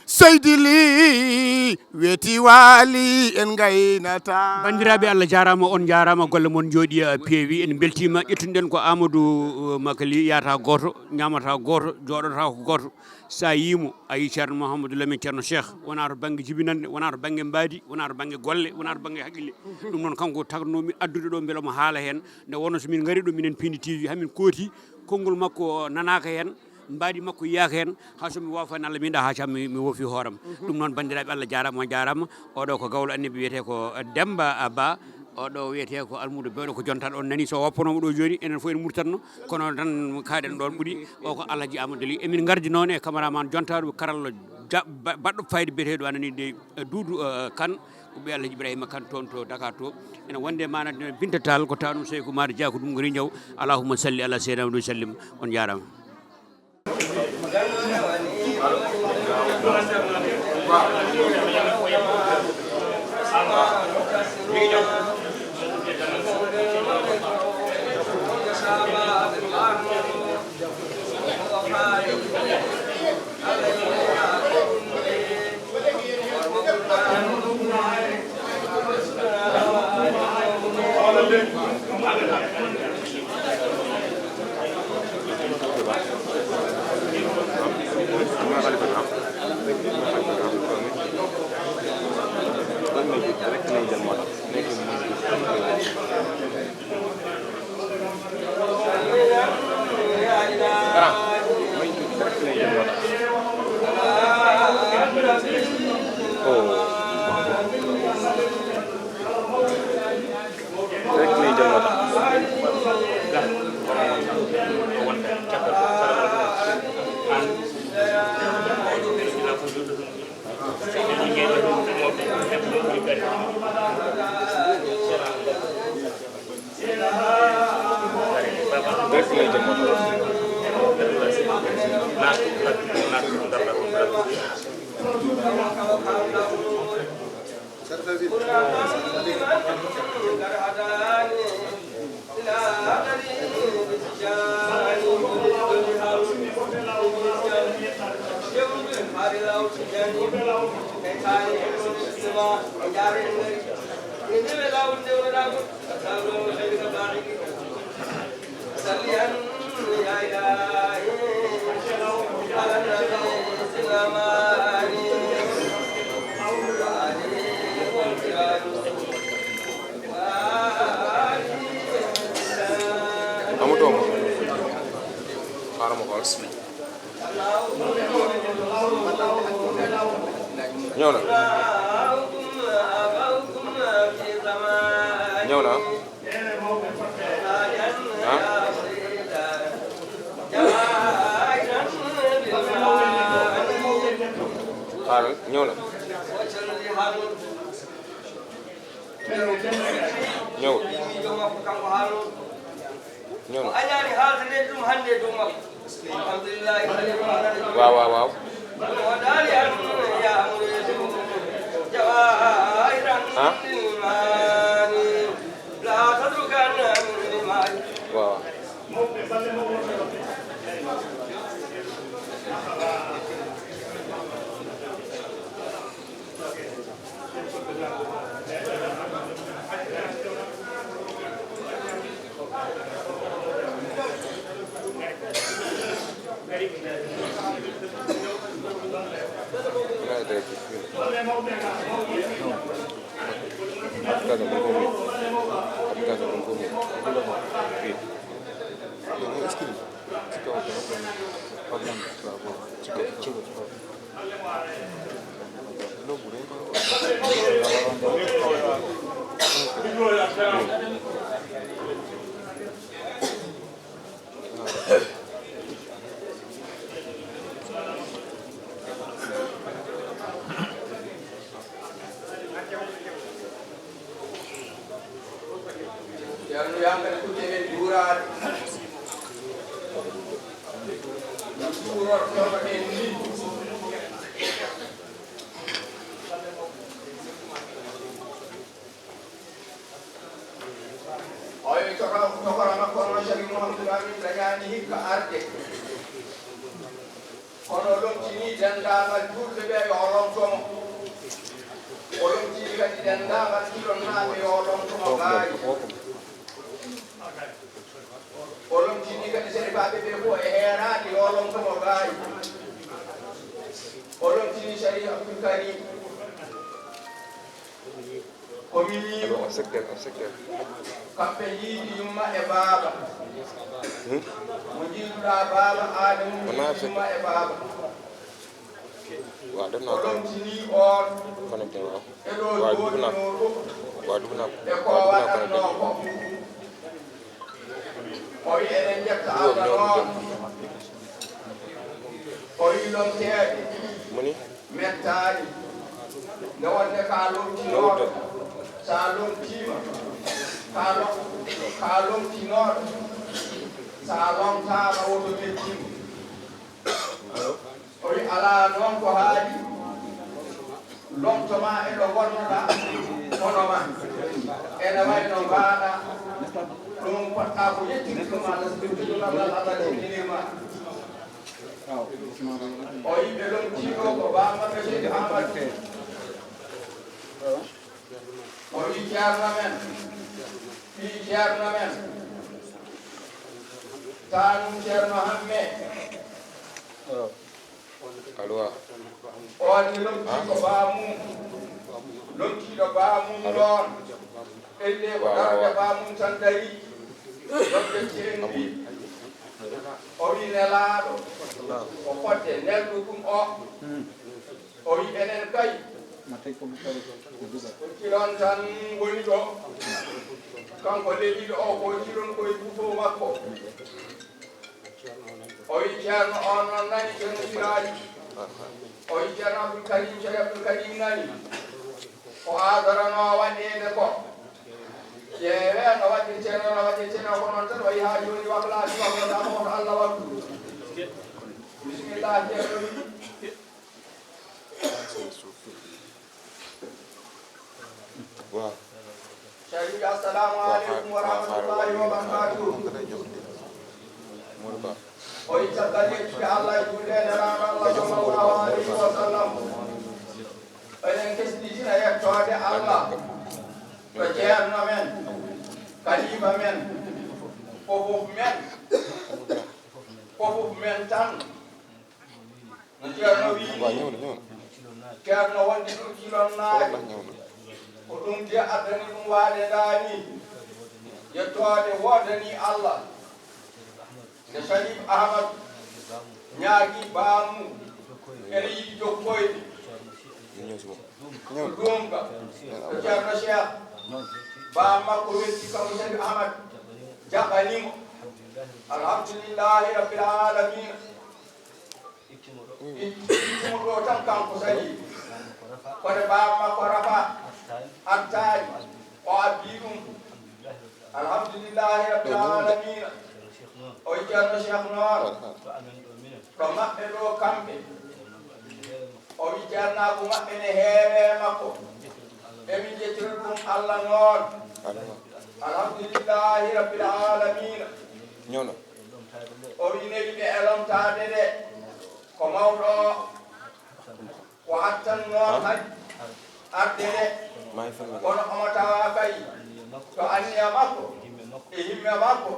Seydi Ly weeti waali en gaynata. Banndiraaɓe, Allah jaaraama, on njaaraama, golle mon njooɗi, eh, peewi. En mbeltiima. Ƴettunoɗen ko Amadou, eh, Makali, yahata gooto, ñaamata gooto, jooɗota ko gooto. So a yii mo, a yii Ceerno Mouhamadou Lamine, Ceerno Cheikh, wonaa to bannge jibinannde, wonaa to bannge mbaadi, wonaa to bannge golle, wonaa to bannge haqqille. Ɗum noon, kanko tagnoomi addude ɗo, mbele omo haala heen. Nde wonnoo so min ngarii ɗo, minen piindi T V, hamin kooti, konngol makko nanaaka heen, mbaadi makko yiyaaka heen, haa so mi woofani Allah, min ɗa haa cam mi, mi woofi hooram. Ɗum noon, banndiraaɓe, Allah jaaraama, on njaaraama. Oɗo ko gawlo Annabi, wiyetee ko Demmba Ba. Oɗo wiyetee ko almuudo bewɗo, ko jontaɗo, on nani so woppanoomo ɗo jooni, enen fof en murtatno, kono tan kaaɗen ɗoon ɓuri. O ko Alhaji Amadou Ly. Emin ngardi noon e cameraman jontaɗo, karallo ja-, ba-, baɗɗo fayida biyeteeɗo, a nani de, eh, Doudou, eh, Kane, ko ɓiy Alhaji Ibrahima Kane toon to Dakar to. Ene wonde mana Binta Tall, ko taanum Seyku Mara Dia, ko ɗum ngori njaw. Allahumma salli ala Seydina Muhammad wa sallim. On njaaraama. Amadou Oumar. Xaaral ma xool. Ñëw na. Ñëw na. Ah. Xaaral, ñëw na. Ñëw. Ñëw na. Waaw, waaw, waaw. Ah. Waaw. Ceerno Yankari Kujje men juuraade. Juurortooɗo en ni. O wi tokora, tokora makko noon Ceerno Mouhamadou Lamine dañaani hikka arde. Kono o lomtinii denndaangal juulɓe ɓe yo o lomto mo. O lomtinii kadi denndaangal Cilonnaaɓe yo o lomto mo gaayi. O lomtinii kadi sarifaaɓe ɓe fof e heeraade yo o lomto mo gaayi. O lomtinii Sharif Abdul Karim. Ko min yiiɗo. Kamɓe yiidi yumma e baaba. Mo jiiduɗaa baaba Aadamu yiidi yumma e baaba. O lomtinii on e ɗo jooɗinoo ɗo e ko waɗatnoo ko. O wi eɗen njetta Allah noon. O wi lomteede mettaani. Nde wonde ka lomtinooɗo, sa lomtiima, ka lo-, ka lomtinooɗo, sa lomtaama woto mettin. O wi alaa noon ko haali lomto ma e ɗo ngonnoɗa hono ma. Ene wayi no mbaaɗa ɗum poɗɗa ko yettirde ɗum Allah so ɓe tudu Allah Allah teddinir ma. O yimɓe lomtiiɗo ko bammaɓe Seydi Amadou. O wi ceerno men, fii ceerno men, taanum ceerno Hamme. Alwa. On ne lomtii ko baamum, lomtiiɗo baamum ɗoon. Elle ko darde baamum tan darii. Ɗon ƴetti en mbi. O wi nelaaɗo ko fodde nelɗo ɗum o. O wi enen kay. Ko Cilon tan woni ɗo. Kanko leñiiɗo o ko Cilon koye buto makko. O wi ceerno on noon nani ceerno Siraaji. O wi ceerno Abdul Karim, ceerno Abdul Karim nani. Ko aadorano waɗeede ko. Ƴeewe no waɗirteno, no waɗirteno ko noon tan o wi haa jooni waklaaji waklata ko Allah wattu. Bismillah ceerno wi. Waaw. Sharif, assalamu aleykum wa rahmatullahi wa barakatuh. O wi caggal yettude Allah e julde e Nelaaɗo Allah sallallahu aleyhi wa sallam. Eɗen kesɗitina yettoode Allah to ceerno men, kalifa men, fofof men, fofof men tan. No ceerno wiyi ni, ceerno wonde ɗum Cilonnaaɓe, ko ɗum de addani ɗum waade ndaa ni, yettoode woodani Allah. Nde Sharif Ahmad ñaagi baamu, ene yiɗi jokkoyde. Ko ɗuum ka, ko ceerno Cheikh, baa makko welti kam Sharif Ahmad, jaɓani mo. Alhamdulillahi Rabbil Alamina. Ittimo ɗo tan kanko Sharif. Kono baa makko Rafa artaani. O abbi ɗum. Alhamdulillahi Rabbil Alamina. O wi ceerno Cheikh noon. Ɗo maɓɓe ɗo kamɓe. O wi ceernaagu maɓɓe ne heere makko. Emin njettira ɗum Allah noon. Alhamdulillahi Rabbil Alamina. Ñoono. O wi newi ɓe e lomtaade de. Ko mawɗo o. Ko attan noon hay arde de. Kono omo tawa kay to anniya makko e himme makko.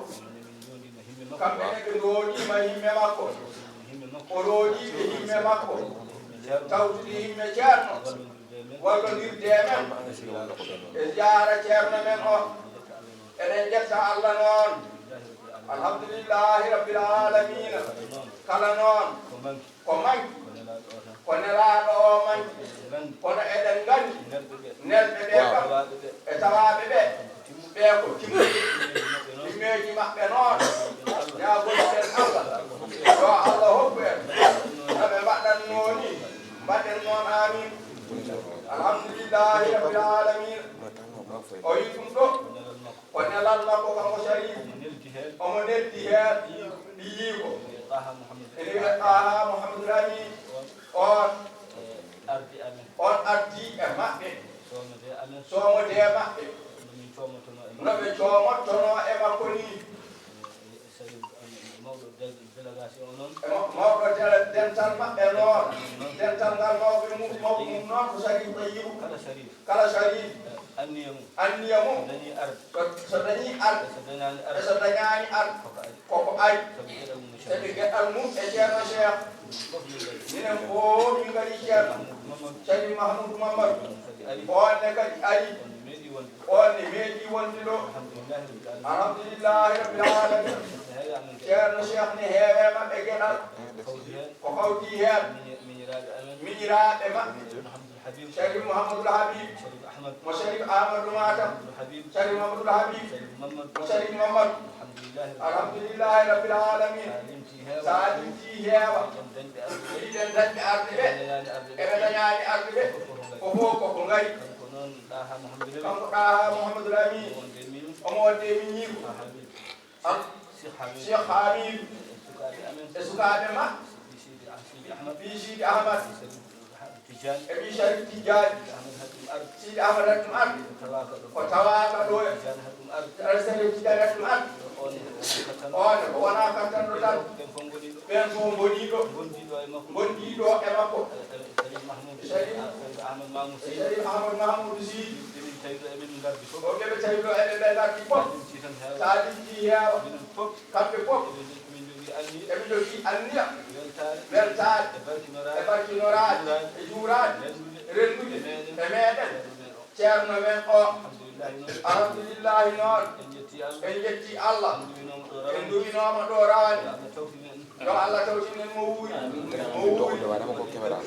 Kamɓe ne ɓe ndoondiima himme makko. O roonii ɓe himme makko. Tawtude himme ceerno. Wallondirde e men. E ziyaara ceerno men o. Eɗen njetta Allah noon. Alhamdulillahi Rabbil Alamina. Kala noon ko manki. Ko nelaaɗo o manki. Kono eɗen nganndi nelɓe ɓe kam e tawaaɓe ɓe. Ɓe ko timmuɓe. Himmeeji maɓɓe noon. Ñaagoyten Allah. Yo Allah hokku en. No ɓe mbaɗatnoo ni. Mbaɗen noon. Amin. Alhamdulillahi Rabbil Alamina. O yi ɗum ɗo. Ko nelal makko kanko Sharif. Omo neldi heen. Ɓiyiiko. Ene wiyee Taha Mouhamadou Rami. On ardi e maɓɓe. Soomodee maɓɓe. No ɓe coomottonoo e makko nii. E mawɗo délégation o noon. E ma-, mawɗo Dental maɓɓe noon, dental ngal mawɓe mum, mawɓe mum noon ko Sharif Tayyibu. Kala Sharif. Kala Sharif. Anniya mum. Anniya mum. So dañii arde. So, so dañii arde. E so dañaani arde. E so dañaani arde. Koko ari. Koko ari. Sabu geɗal mum no Ceerno. Sabu geɗal mum e Ceerno Cheikh. Minen fof min ngari. Minen fof min ngari Ceerno. Mahmoud Mamadou. Sharif Mahmoud Mamadou. Kadi ari. On ne kadi ari. On ne meeɗi wonde. On ne meeɗi wonde ɗo. Alhamdulillahi rabbil alamin. Alhamdulillahi rabbil alamin. Ceerno Cheikh ne heewi e maɓɓe geɗal. Ko hawti heen. Ko hawti heen. Miñi-, miñiraaɓe amen. Miñiraaɓe maɓɓe. Ceerno Mouhamadou Habib. Sharif Mouhamadou Habib. Sharif Ahmad. Mo Sharif Ahmadou Matam. Mouhamadou Habib. Sharif Mouhamadou Habib. Sharif Mamadou. Mo Sharif Mamadou. Alhamdulillahi. Alhamdulillahi rabbil alamin. Sa limti heewa. Sa limti heewa. Eɗen dañɓe arde ɓe. Eɗen dañaani arde ɓe. Eɓe dañaani arde ɓe. Ko fof ko ngari. Ko fof ko ngari. Kanko noon Ɗaha Mouhamadou Lamine. Kanko Ɗaha Mouhamadou Lamine. Omo wonde e miñi. Omo wonde e miñi. Cheikh Hamidou. Am, Cheikh Hamidou. Cheikh Hamidou. E sukaaɓe amen. E sukaaɓe ma. Ɓii Sidi Ah-, Sidi Ahmad. Ɓii Sidi Ahmad. Ɓii Sharif Tidiane. E ɓii Sharif Tidiane. Sidi Ahmad Hakim Ardi. Sidi Ahmad Hakim Ardi. Ko tawaaka ɗo. Ko tawaaka ɗo. Tidiane Hakim Ardi. Sharif Tidiane Hakim Ardi. On, on kattanɗo. On ko wonaa kattanɗo tan. Ɓen fof ngonii ɗo. Ɓen fof ngonii ɗo. Ngondiiɗo e makko. Ngondiiɗo e makko. Sharif Mahmoud. Sharif. Sharif Ahmad Mamoud Sy. Sharif Ahmad Mamoud Sy. Ɓe min tawi ɗo, eɓe min ngardi fof. O ɓe ɓe tawi ɗo, eɓe ɓe ngardi fof. Sa limti tan heewa. Sa limti heewa. Minen fof. Kamɓe fof. Eɓe, eɓe njogii anniya. Eɓe njogii anniya. Weltaare. Weltaare. E barkinoraade. E barkinoraade. E juuraade. E juuraade. Renndude. Renndude. E meeɗen. E meeɗen. Ceerno men o. Ceerno men o. Alhamdulillahi noon. Alhamdulillahi noon. En njettii Allah. En njettii Allah. En nduwinooma ɗo rawane. En nduwinooma ɗo rawane. Yo Allah tawtin en. Yo Allah tawtin en mo wuuri. Amiin. Mo wuuri.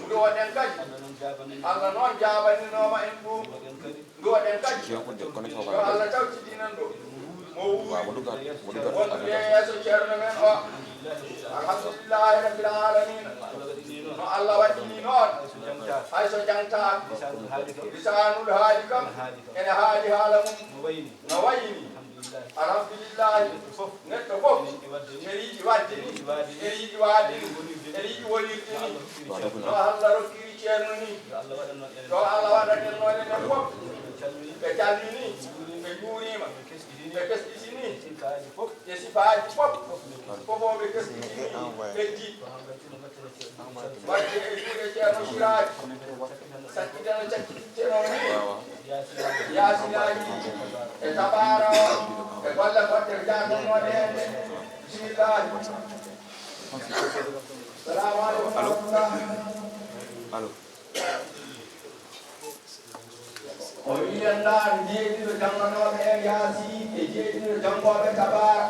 Nduwoɗen kadi. Allah noon jaabanino. Allah noon jaabaninooma en ɗum. Nduwoɗen kadi. Nduwoɗen kadi. Yo Allah tawtidinan ɗo. Mo wuuri. Wonɓe yeeso Ceerno men o. Alhamdulillahi rabbil alamin. No Allah waɗɗini noon. Hay so jangtaaka. Lisaanul haali kam. Ene haali haala mum. No wayni. Alhamdulillahi. Neɗɗo fof. Ene yiɗi waɗde ni. Ene yiɗi waɗde ni. Ene yiɗi wonirde ni. No Allah rokkiri Ceerno ni. Yo Allah waɗan en noon enen fof. Ɓe calmini. Ɓe njuuriima. Ɓe kesɗitini. E sifaaji fof. Fof o ɓe kesɗitini. Ɓe heddi. Waɗde e juuɗe Ceerno Siraaji. Sakkitana cakkiteno ni. Yaasinaaji e tabaara o. E golle goɗɗe jaatannooɗe heen ɗe. Bismillaahi. Salaamu aleykum wa rahmatullah. Allo. O wiyan ndaar jeeɗiɗo jannganooɓe en Yaasin e jeeɗiɗo janngooɓe tabaara.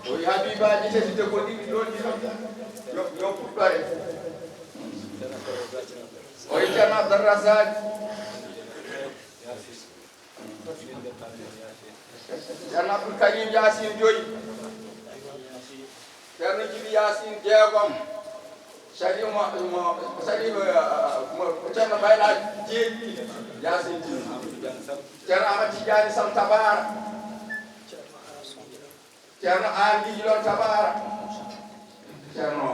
O wi Habibaaji tati de ko ɗiɗi ɗon ɗiɗo. Yo, yo puɗɗore. O wi Ceerno Abdou Razak. Ceerno Abdoul Karim Yaasin joyi. Ceerno Jibi Yaasin jeegom. Sharif mo, mo, Sharif, eh, mo, Ceerno Bayla jeeɗiɗi. Yaasin Tine. Ceerno Ahmad Tidiane Sam Tabara. Ceerno Aan Gijlon Tabara. Ceerno,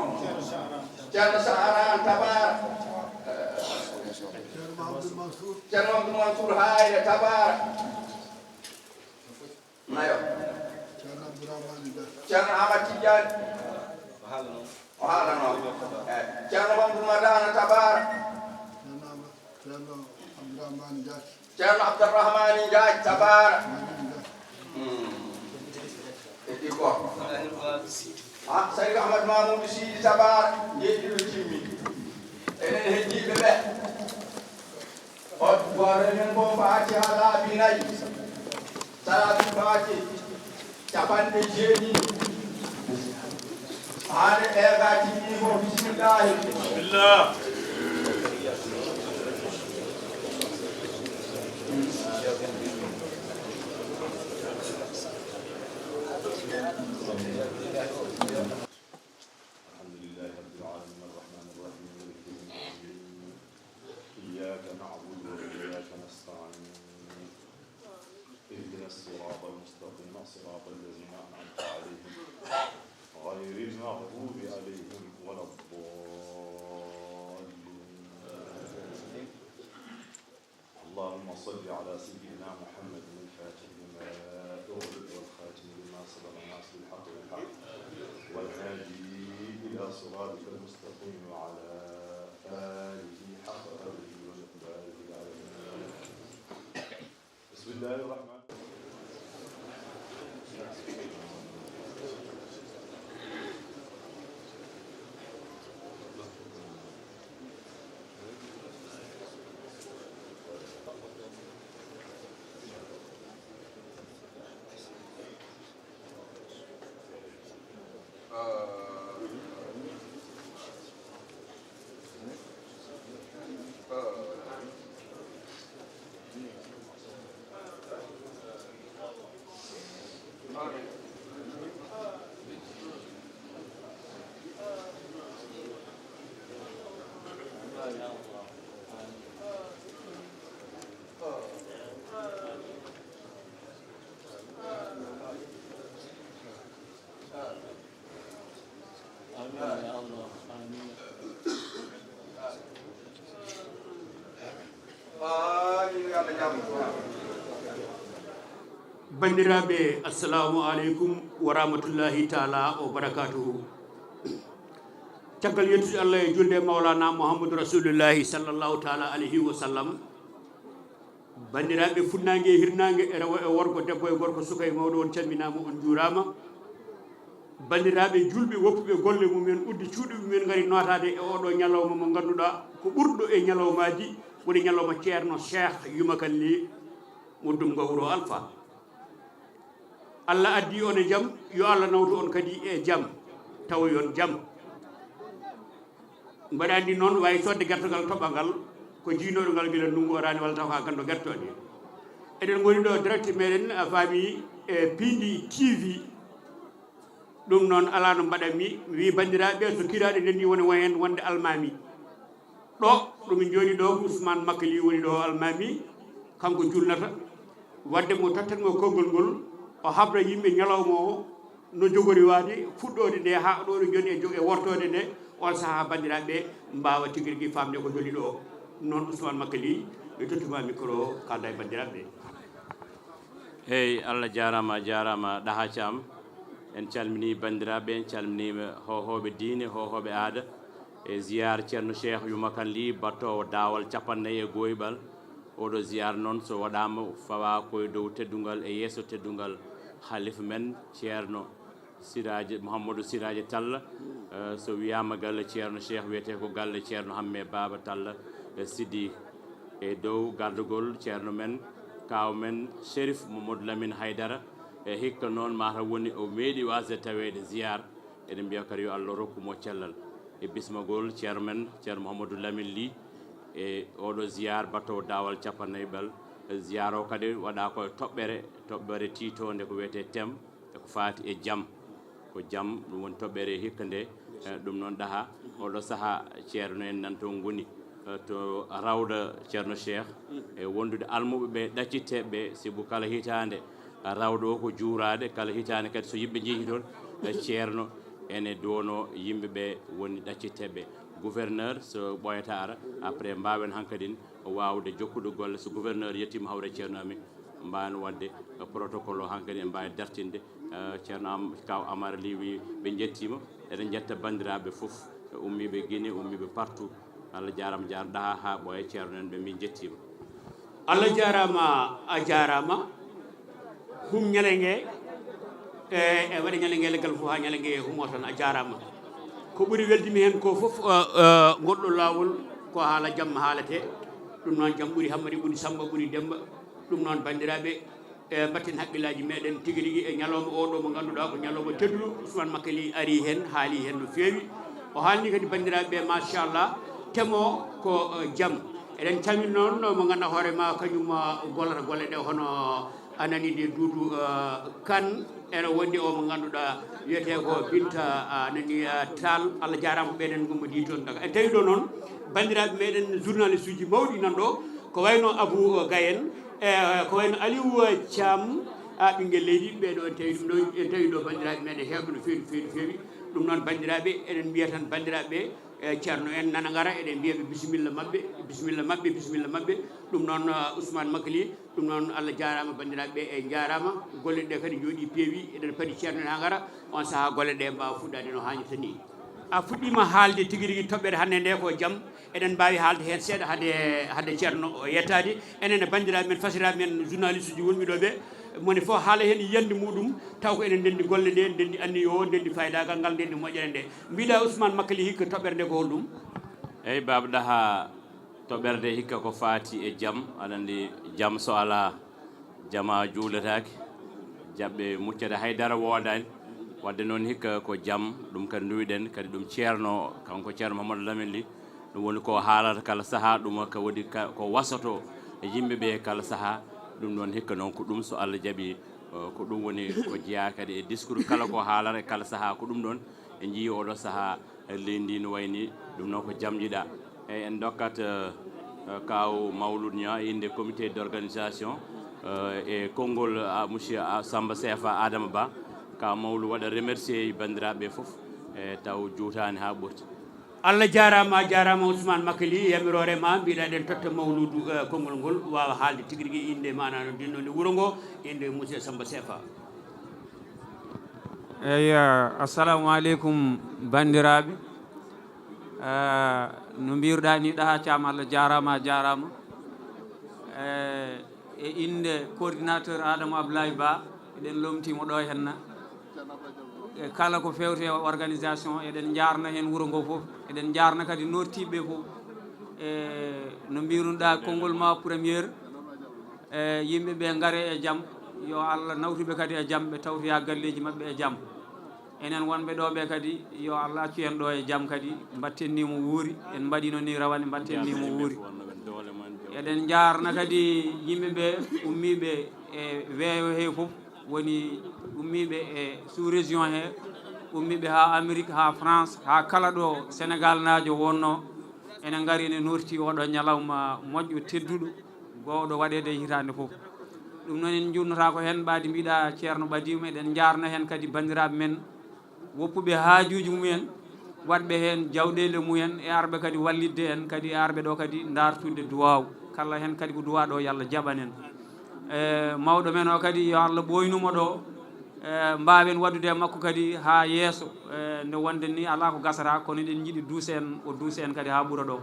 Ceerno Saharan Tabara. Ceerno Abdou Mansour Hayre Tabara. Nayo. Ceerno Ahmad Tidiane. O haalano. Eh, Ceerno Mamadou Madana Tabara. Ceerno Abdourahmane Diagne. Ceerno Abdourahmane Diagne Tabara. Hmm. Heddi ko. Ha, Seydi Ahmad Mamoudou Sidi Tabara. Jeeɗiɗo timmi. Enen heddiiɓe ɓe. O, gooto e men fof Fatiha laabi nayi. Salaatul Faatihi capanɗe jeeɗiɗi. Haade ɓeegaa timmi fof, bismillaahi. Bismillah. الحمد لله رب العالمين، الرحمن الرحيم، مالك يوم الدين. إياك نعبد وإياك نستعين. اهدنا الصراط المستقيم، صراط الذين أنعمت عليهم، غير المغضوب عليهم ولا الضالين. اللهم صل على سيدنا محمد الفاتح لما أغلق والخاتم لما سبق ناصر الحق بالحق والهادي إلى صراطك المستقيم وعلى آله حق قدره ومقداره العظيم. بسم الله الرحمن الرحيم. Banndiraaɓe, assalamu aleykum wa rahmatullahi taala wa barakatuhu. Caggal yettude Allah e julde e Mawlana Muhammadu Rasulullahi sallallahu taala alayhi wa sallam, banndiraaɓe funnaange e hirnaange, e rewo e worgo, debbo e gorko, suka e mawɗo, on calminaama, on njuuraama. Banndiraaɓe julɓe woppuɓe golle mumen, uddi cuuɗi mumen, ngari nootaade e oɗo ñalawma mo ngannduɗaa ko ɓurɗo e ñalawmaaji, woni ñalawma Ceerno Cheikh Yuma Kan Li mo Dumga Wuro Alfa. Allah addi on e jam, yo Allah nawtu on kadi e jam, tawoyon jam. Mbaɗa anndi noon, waawi soodde gertogal toɓɓa ngal, ko jiynooɗo ngal gila ndunngu oraani walla taw ko a ganndo gertooɗe. Eɗen ngoni ɗo direct meɗen, a faami, e Pindi T V. Ɗum noon alaa no mbaɗanmi, mi wii banndiraaɓe, so kiraaɗe ndenndi woni won heen wonde almaami. Ɗo, ɗo min njooni ɗo, ko Ousmane Makali woni ɗo almaami, kanko julnata. Wadde mo tottanmi konngol ngol, o habra yimɓe ñalawma o, no jogori waade, fuɗɗoode nde haa ɗo ɗo njooni e jo-, e wortoode nde, on sahaa banndiraaɓe mbaawa tigi rigi faamde ko joli ɗo. Noon Ousmane Makali, mi tottuma micro, kaalda e banndiraaɓe. Eey, Allah jaaraama, a jaaraama, Ɗaha Caam. En calminii banndiraaɓe, en calminii hoohooɓe diine, hoohooɓe aada. E ziyaar Ceerno Cheikh Yuma Kan Li, battoowo daawal cappannayi e gooyɓal. Oɗo ziyaar noon, so waɗaama, fawaa ko e dow teddungal e yeeso teddungal halifa men, Ceerno Siraaji, Mouhamadou Siraaji Tall. Eh, so wiyaama galle Ceerno Cheikh, wiyetee ko galle Ceerno Hamme Baaba Tall, eh, Sidi. E dow gardagol Ceerno men, kaaw men, Cherif Mamadou Lamine Haydara, e hikka noon, mataw woni o meeɗi waasde taweede ziyaar. Eɗen mbiya kadi yo Allah rokku mo cellal. E bismagol Ceerno men, Ceerno Mouhamadou Lamine Ly, e oɗo ziyaar battoowo daawal cappannayi ɓal. Ziyaar o kadi waɗaa ko e toɓɓere, toɓɓere tiitoonde ko wiyetee thème, e ko faati e jam. Ko jam, ɗum woni toɓɓere hikka nde, eh, ɗum noon Ɗaha, oɗo sahaa Ceerno en nan toon ngoni, eh, to rawda Ceerno Cheikh, e wondude almuɓe ɓe, ɗaccitteeɓe ɓe, sibu kala hitaande rawda o ko juuraade, kala hitaande kadi so yimɓe njehii toon, eh, Ceerno ene duwonoo yimɓe ɓe woni ɗaccitteeɓe ɓe. Gouverneur, so ɓooyata ara, après mbaawen hankadin waawde jokkude golle. So gouverneur yettiima hawre Ceerno amin, mbaawen waɗde protocole o hankadi, en mbaawi dartinde. Eh, Ceerno Am-, Kaaw Amar Ly wi ɓe njettiima. Eɗen njetta banndiraaɓe fof, ummiiɓe Guinée, ummiiɓe partout. Allah jaaraama, jaaraama Ɗaha haa ɓooya Ceerno en ɓe, min njettiima. Allah jaaraama, a jaaraama. Hum ñalenge, e, e waɗa ñalenge leggal fof haa ñalenge humo tan, a jaaraama. Ko ɓuri weldimi heen ko fof, eh, eh, ngol ɗo laawol ko haala jam haalate. Ɗum noon jam ɓuri Hammadi, ɓuri Samba, ɓuri Demba. Ɗum noon banndiraaɓe, e mbatten haqqillaaji meɗen tigi rigi e ñalawma o ɗo mo ngannduɗaa ko ñalawma tedduɗo. Ousmane Makali ari heen, haali heen no feewi. O haalni kadi banndiraaɓe, machallah, thème o ko, eh, jam. Eɗen calmina noon mo ngannduɗaa hoore ma kañum, eh, gollata golle ɗe hono a nani nde Duudu, eh, Kan, ene wondi o mo ngannduɗaa wiyetee ko Binta, a nani, eh, Tall. Allah jaaraama ɓeɗen ngummodii toon daga. En tawi ɗo noon banndiraaɓe meɗen journaliste uji mawɗi nan ɗo, ko wayno Abou Gaye en, e ko wayno Aliou Thiam, a, ɓinngel leydi, ɓee ɗo en tawi ɗum ɗo, en tawi ɗo banndiraaɓe meɗen heewɓe no feewi, no feewi, no feewi. Ɗum noon banndiraaɓe, eɗen mbiya tan banndiraaɓe, E ceerno en nana ngara, eɗen mbiya ɓe bisimilla maɓɓe, bisimilla maɓɓe, bisimilla maɓɓe. Ɗum noon, uh, Ousmane Makali, ɗum noon Allah jaaraama, banndiraaɓe ɓe, e njaaraama. Golle ɗe kadi njooɗii peewi, eɗen padi ceerno en haa ngara, on sahaa golle ɗe mbaawa fuɗɗaade no haanirta ni. A fuɗɗiima haalde tigi rigi toɓɓere hannde nde ko jam, eɗen mbaawi haalde heen seeɗa hade, hade ceerno o yettaade. Enen e banndiraaɓe men, fasiraaɓe men, journaliste uji wonɓe ɗo ɓe, moni fof haala heen yiyannde muɗum, taw ko enen ndenndi golle ɗe, ndenndi anniya o, ndenndi faydaagal ngal, ndenndi moƴƴere nde. Mbiɗa Ousmane Makali hikka toɓɓere nde ko holɗum? Eyi, Baaba Daha, toɓɓere nde hikka ko faati e jam. Aɗa anndi jam so alaa, jama juuletaake. Jaɓɓe muccata hay dara woodaani. Wadde noon hikka ko jam, ɗum kadi nduwiɗen, kadi ɗum ceerno, kanko ceerno Mamadou Lamine Ly, ɗum woni ko haalata kala sahaa, ɗum ka woni ka, ko wasoto e yimɓe ɓe kala sahaa. Ɗum noon hikka noon ko ɗum so Allah jaɓi, eh, ko ɗum woni ko jeyaa kadi e discours kala ko haalata e kala sahaa, ko ɗum ɗoon en njiyii oɗo sahaa. Leydi ndi no wayi ni, ɗum noon ko jam jiɗa. Eyi, en ndokkat, eh, eh, kaaw Mawlud Niang, innde comité d'organisation, eh, e konngol, ah, monsieur, ah, Samba Sefa Adama Ba. Kaaw Mawlud waɗa remercier banndiraaɓe fof, e taw juutaani haa ɓurti. Allah jaaraama, a jaaraama Ousmane Makali, yamiroore ma, mbiɗa eɗen totta Mawludu, eh, konngol ngol, waawa haalde tigi rigi innde maanaa no dinno ni wuro ngo, innde monsieur Samba Sefa. Eyi, assalamu aleykum, banndiraaɓe. Eh, no mbiruɗaa ni, Ɗaha Caam, Allah jaaraama, a jaaraama. Eh, e innde coordinateur Adama Abdoulaye Ba, eɗen lomtiimo ɗo henna. E kala ko fewte e organisation, eɗen njaarna heen wuro ngo fof, eɗen njaarna kadi nootiiɓe ɓe fof. E no mbirunoɗaa konngol ma première, e yimɓe ɓe ngare e jam, yo Allah nawtu ɓe kadi e jam, ɓe tawtoya galleeji maɓɓe e jam. Enen wonɓe ɗo ɓe kadi, yo Allah accu en ɗo e jam kadi, mbatten ni mo wuuri, en mbaɗino ni rawane, mbatten ni mo wuuri. Eɗen njaarna kadi yimɓe ɓe ummiiɓe e weeyo he fof, woni ummiiɓe e sous-région he, ummiiɓe haa Amérique, haa France, haa kala ɗo Sénégal naajo wonno, ene ngari, ene norti oɗo ñalawma moƴƴo, tedduɗo, gowɗo waɗeede e hitaande fof. Ɗum noon en njuutnotaako heen, ɓaadi mbiɗa ceerno ɓadiima, eɗen njaarna heen kadi banndiraaɓe men woppuɓe haajuuji mumen, waɗɓe heen jawɗeele mumen, e arɓe kadi wallitde en, kadi e arɓe ɗo kadi ndaartude duwaaw. Kala heen kadi ko duwaa ɗo, yo Allah jaɓan en. E mawɗo men o kadi, yo Allah ɓooynu mo ɗo, e mbaawen waɗdude e makko kadi haa yeeso. E nde wonde ni alaa ko gasata, kono eɗen njiɗi duusa en, o duusa en kadi haa ɓura ɗo.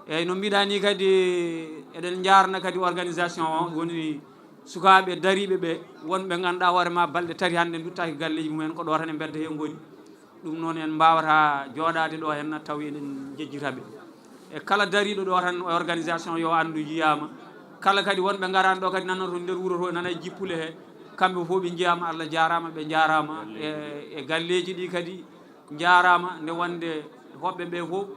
Eeyi, no mbiɗa ni kadi, eɗen njaarna kadi organisation o, woni sukaaɓe dariiɓe ɓe, wonɓe ngannduɗaa hoore ma balɗe tati hannde nduttaaki galleeji mumen, ko ɗo tan e mbedda he ngoni. Ɗum noon en mbaawata jooɗaade ɗo henna taw eɗen njejjita ɓe. E kala dariiɗo ɗo tan e organisation yo anndu yiyaama. Kala kadi wonɓe ngaraani ɗo kadi nana to nder wuro to, nana e jippule he. Kamɓe fof ɓe njiyaama, Allah jaaraama, ɓe njaaraama. E, e galleeji ɗi kadi njaaraama, nde wonde hoɓɓe ɓe fof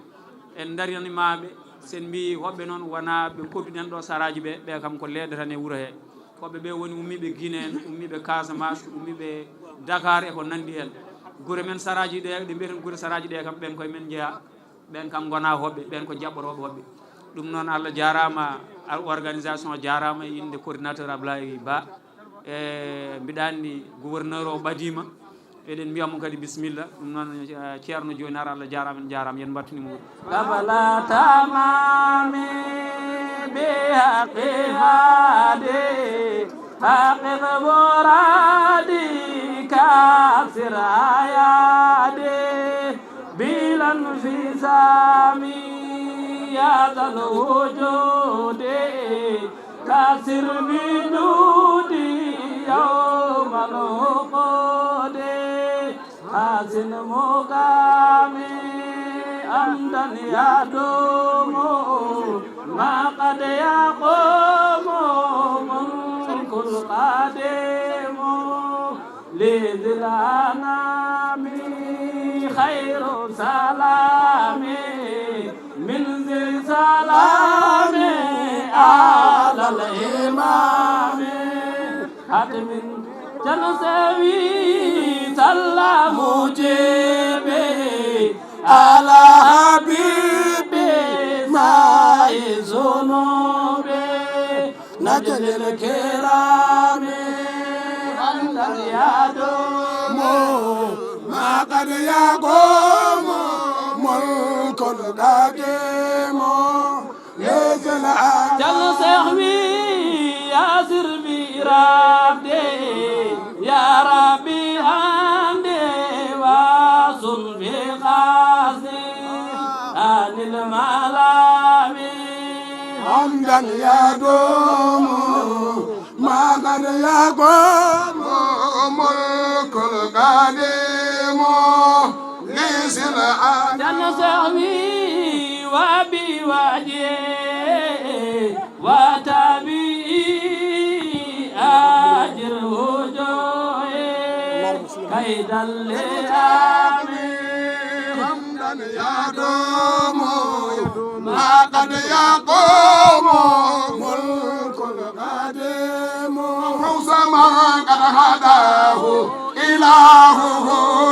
en ndarinimaaɓe. Sen mbiyi hoɓɓe noon wonaa ɓe kodduɗen ɗo saraaji ɓe, ɓe kam ko leeɗe tan e wuro he. Hoɓɓe ɓe woni ummiiɓe Guinée en, ummiiɓe Casamance, ummiiɓe Dakar e ko nanndi heen. Gure men saraaji ɗe, ɗe mbiyeten gure saraaji ɗe kam, ɓen koye men njeyaa, ɓen kam ngonaa hoɓɓe, ɓen ko jaɓɓorooɓe hoɓɓe. Ɗum noon, Allah jaaraama, al-, organisation jaaraama e innde coordinateur Ablaye Ba. E mbiɗa anndi gouverneur o ɓadiima, eɗen mbiya mo kadi bisimilla. Ɗum noon, eh, ceerno jooni ara, Allah jaaraama, en njaaraama, yen mbattini mo. قبل تمام بحق هادي، حقق مرادي، كسر أيادي، بلا انفصام يا ذا الوجود، كسر بجودي يوم الوقود. حسن مقامي أمدا يدوم، ما قد يقوم ملك القديم. لذي الأنام خير سلام، من ذي سلام على الإمام. ختم تنسوي سلام جيبي على حبيبي ماء ذنوبي. نجل الكرام أنت يا دوم، ما قد يقوم ملك Jalla Seex wi yaasir bi rabde, ya Rabbi hande wasun fi qasdi anil malami. Hamdan ya domu ma qad yaqumu mulkul qadimu. Jalla Seex wi wa bi waje wa tabi ajir hujoye kay dalle ami. Hamdan ya domu ma qad yaqumu mulkul qadimu. Fawza ma qad hadahu إلهه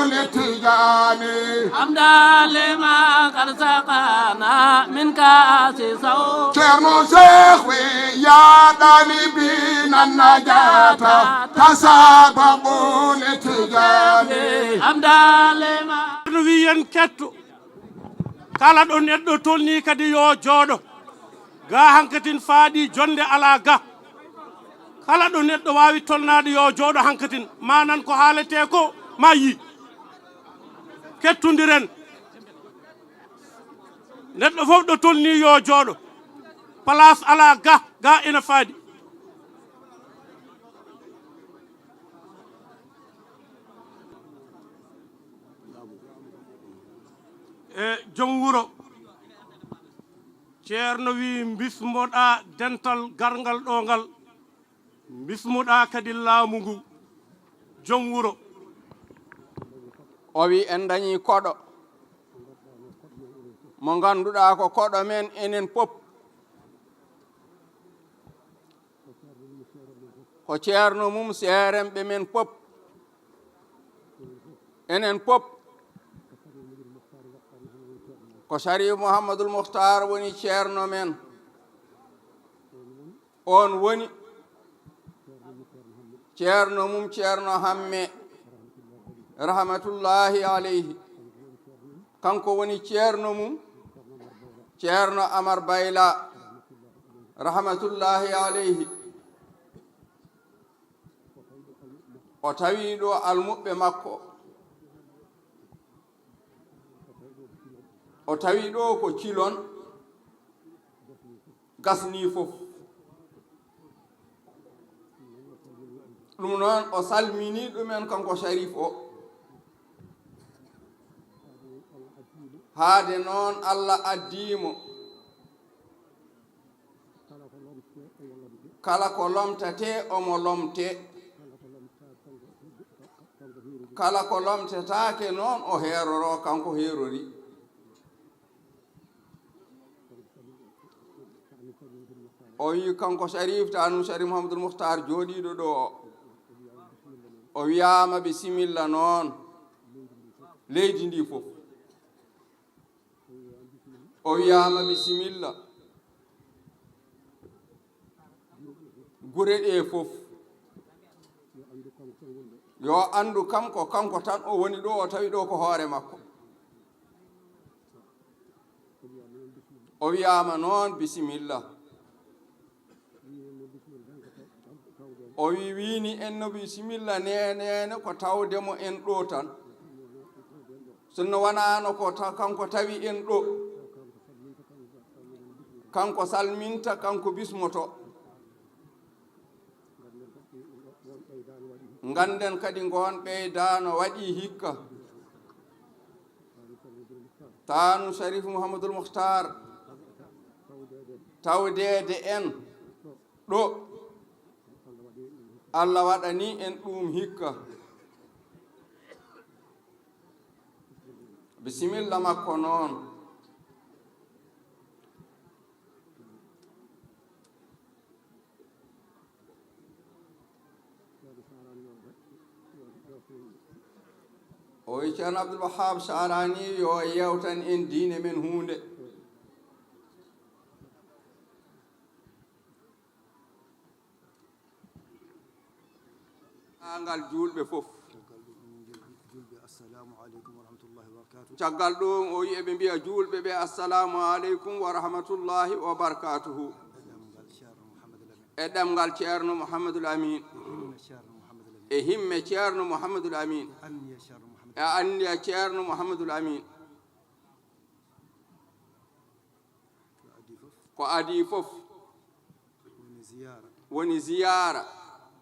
للتجان. حمدا لما قد سقانا من كأس سوء. Ceerno Seex wi ya ɗalibiina najaata tasabaqu liltijaani. حمدا لما. No wiyen ketto. Kala ɗo neɗɗo tolni kadi yo jooɗo. Ga hankatin faaɗi jonde ala ga. Kala ɗo neɗɗo waawi tolnaade yo jooɗo hankatin, ma nan ko haaletee ko, ma yi. Kettondiren. Neɗɗo fof ɗo tolni yo jooɗo. Place ala ga, ga ina faaɗi. E joom wuro. Ceerno wi bismoɗa dental garngal ɗo ngal, bismoɗa kadi laamu ngu, joom wuro. O wi en dañi koɗo mo ngannduɗaa ko koɗo men enen pop. Ko ceerno mum seeremɓe men pop. Enen pop ko Sharif Mouhamadoul Moukhtar woni ceerno men. On woni ceerno mum ceerno Hamme rahmatullahi aleyhi. Kanko woni ceerno mum ceerno Amar Bayla rahmatullahi aleyhi. O tawi ɗo almuɓɓe makko. O tawi ɗo ko cilon gasni fof. Ɗum noon o salmini ɗumen kanko Sharif o. Haade noon Allah addimo. Kala ko lomtatee, omo lomtee. Kala ko lomtetaake noon, o heeroroo, kanko heerori. O wi kanko Sharif, taanum Sharif Mouhamadoul Moukhtar jooɗiiɗo ɗo o. O wiyaama bisimilla noon, leydi ndi fof. O wiyaama bisimilla. Gure ɗe fof. Yo anndu kam ko kanko tan o woni ɗo, o tawi ɗo ko hoore makko. O wiyaama noon bisimilla. O wi, wiini en no bisimilla, neeneene ko tawde mo en ɗo tan. Sinno wanaano ko ta-, kanko tawi en ɗo. Kanko salminta, kanko bismoto. Ngannden kadi ngoon ɓeydaano waɗi hikka. Taanu Sharif Mouhamadoul Moukhtar. Tawdeede en ɗo. Allah waɗani en ɗum hikka. Bisimilla makko noon. O wi Ceerno Abdoul Wahab Sharani yo yewtan en diine men huunde. Ngal juulɓe fof. Assalamu aleykum wa rahmatullahi wa barakatuh. Caggal ɗum, o wi'i ɓe mbiya juulɓe ɓe, "Assalamu aleykum wa rahmatullahi wa barakatuhu." E ɗemngal Ceerno Mouhamadou Lamine. E ɗemngal Ceerno Mouhamadou Lamine. E himme Ceerno Mouhamadou Lamine. E himme Ceerno Mouhamadou Lamine. E anniya Ceerno Mouhamadou Lamine. E anniya Ceerno Mouhamadou Lamine. Ko adii fof. Ko adii fof. Woni ziyaara. Woni ziyaara.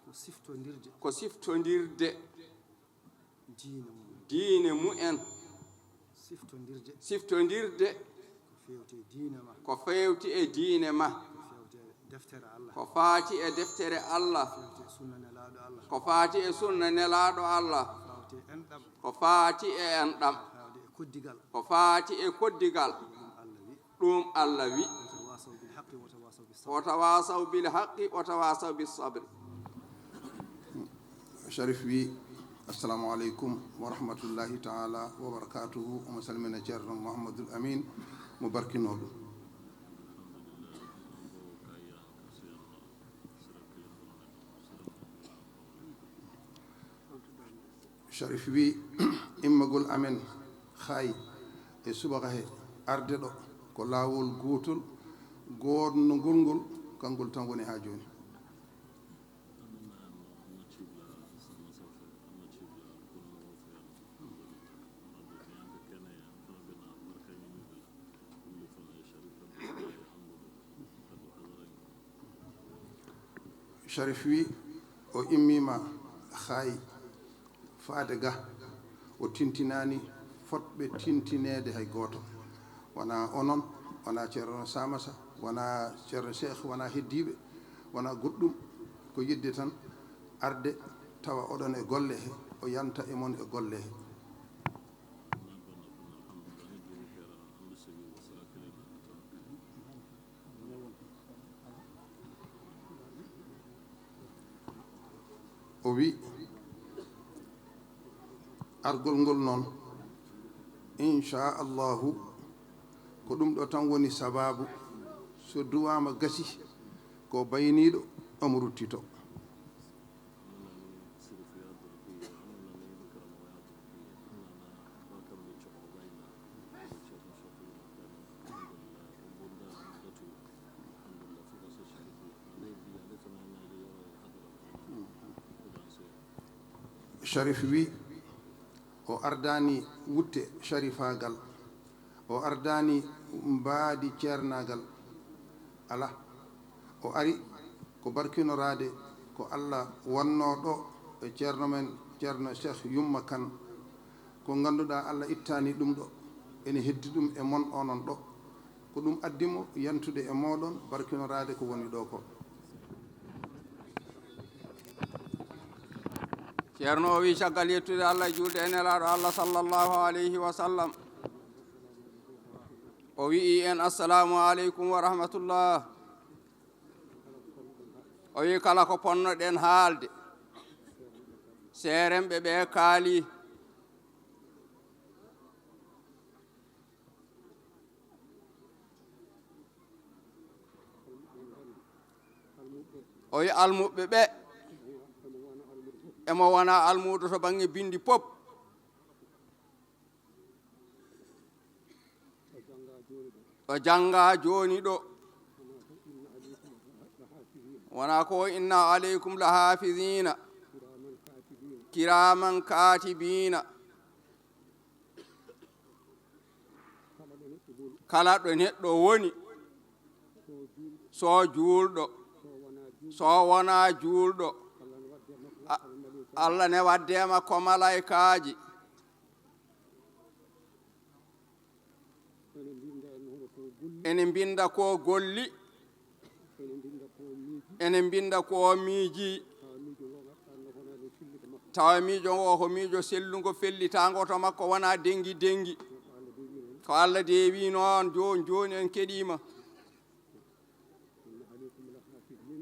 Ko siftondirde. Ko siftondirde. Diine mum. Diine mumen. Siftondirde. Siftondirde. Ko feewti e diine ma. Ko feewti e diine ma. Ko feewti e deftere Allah. Ko faati e deftere Allah. Ko feewti e sunna Nelaaɗo Allah. Ko faati e sunna Nelaaɗo Allah. Ko faati e enɗam. Ko faati e enɗam. Ko faati e koddigal. Ko faati e koddigal. Ɗum Allah wi. Ɗum Allah wi. Wa tawasaw bil haqqi wa tawasaw bis sabr. Wa tawasaw bil haqqi wa tawasaw bis sabr. Sharif wi, "Assalamu aleykum wa rahmatullahi taala wa barakatuhu." Omo salmina Ceerno Mouhamadoul Amine mo barkinoo ɗum. Sharif wi, "Immagol amen Xaay e subaka he arde ɗo ko laawol gootol goodnogol ngol, kanngol tan woni haa jooni." Sharif wi, o immiima Xaay faade ga, o tintinaani fotɓe tintineede hay gooto. Wonaa onon, wonaa Ceerno Samasa, wonaa Ceerno Cheikh, wonaa heddiiɓe, wonaa goɗɗum, ko yiɗde tan arde tawa oɗon e golle he, o yanta e mon e golle he. O wi, "Argol ngol noon, inchallahu, ko ɗum ɗo tan woni sabaabu. So duwaama gasi, ko bayniiɗo omo ruttito." Sharif wi, o ardaani wutte sharifaagal, o ardaani mbaadi ceernaagal, alaa. O ari ko barkinoraade ko Allah wannoo ɗo e ceerno men, Ceerno Cheikh Yumma Kan, ko ngannduɗaa Allah ittaani ɗum ɗo, ene heddi ɗum e mon onon ɗo. Ko ɗum addi mo yantude e mooɗon, barkinoraade ko woni ɗo ko. Ceerno o wi, caggal yettude Allah e juulde e Nelaaɗo Allah sallallahu alayhi wa sallam, o wi'i en, "Assalamu aleykum wa rahmatullah." O wi'i, "Kala ko ponnoɗen haalde, seeremɓe ɓe kaali." O wi'i, "Almuɓɓe ɓe, emo wona almuudo to bannge binndi pop." O jannga jooni ɗo. Wona ko inna aleykum la hafizina, kiraman katibina. Kala ɗo neɗɗo woni, so juulɗo, so wona juulɗo, A-, Allah ne wadde e makko malaykaaji. Ene mbinda ko golli. Ene mbinda ko miiji. Tawa miijo ngo ko miijo sellungo, fellitaango to makko, wona dengi dengi. Ko Allah deewi noon, jooni jooni en keɗiima.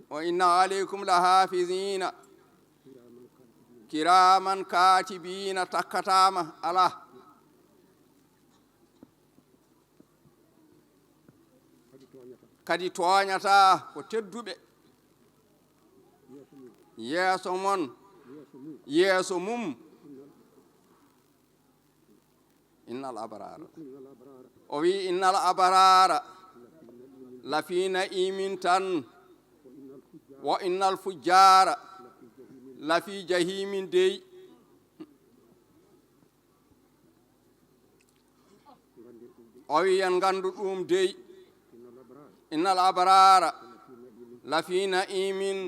Wa inna aleykum la hafizina, kiraman katibina, takkataama, alaa. Kadi tooñataa, ko tedduɓe. Yeeso mon, yeeso mum. Innal abrara. O wi, innal abrara lafi na'imin tan, wa innal fujjara lafi jahimin dey. O wi, en ngandu ɗum dey. Innal abrara lafi na'imin,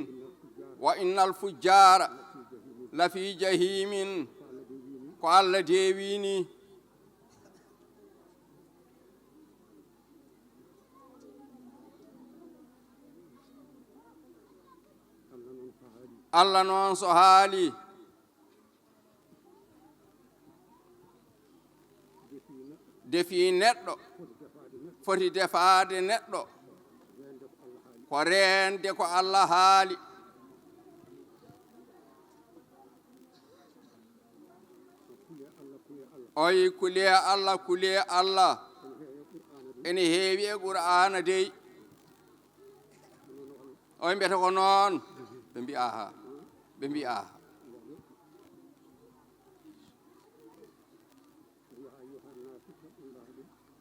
wa innal fujjara lafi jahimin. Ko Allah deewini. Allah noon so haali, defi neɗɗo, foti defaade neɗɗo, ko reende ko Allah haali. Oyi, kulee Allah, kulee Allah. Ene heewi e Qur'aana dey. Oyi, mbiyata ko noon. Ɓe mbiya ha. Ɓe mbiya ha.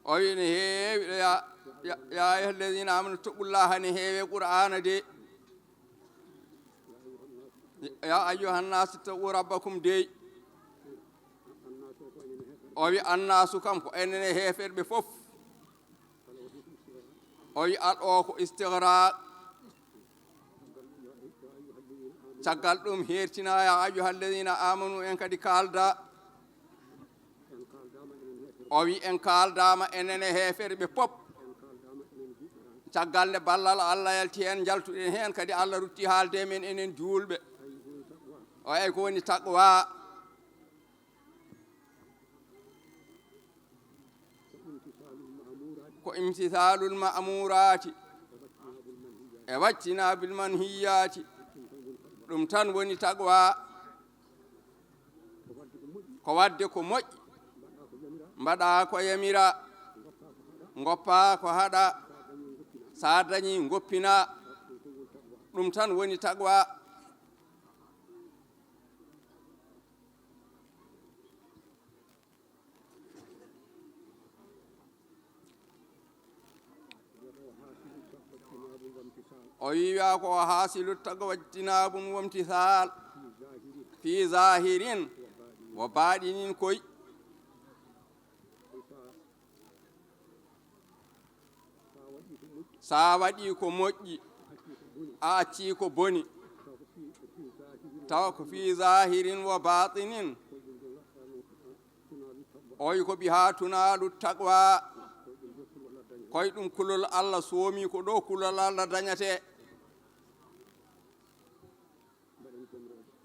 O wi, ne heewi ɗo, ya, ya, ya ayyuha alladhina amanu ittaqullaha, ne heewi Qur'aana de. Ya ayyuhan nas ittaqu rabbakum de. O wi, annasu kam ko enen e heeferɓe fof. O wi, al o ko istighraq. Caggal ɗum, heertina, ya ayyuha alladhina amanu, en kadi kaalda. O wi, en kaaldaama enen e heeferɓe pop. Caggal nde ballal Allah yalti heen, njaltuɗen heen, kadi Allah rutti haalde men enen juulɓe. O wi, ay ko woni taqwa? Ko imtithalul ma'murati e wajtinabul manhiyati. Ɗum tan woni taqwa. Ko waɗde ko moƴƴi, mbaɗa ko yamira, ngoppa ko haɗa, sa dañi ngoppina. Ɗum tan woni taqwa. O wiya ko hasilu taqwa ijtinabun wamtisal fi zahirin wa baɗinin koy. Sa waɗi ko moƴƴi, a acci ko boni, tawa ko fi zahirin wa batinin. Oy ko biha tunalu taqwa. Koy ɗum kulol Allah soomi ko ɗo kulol Allah dañate.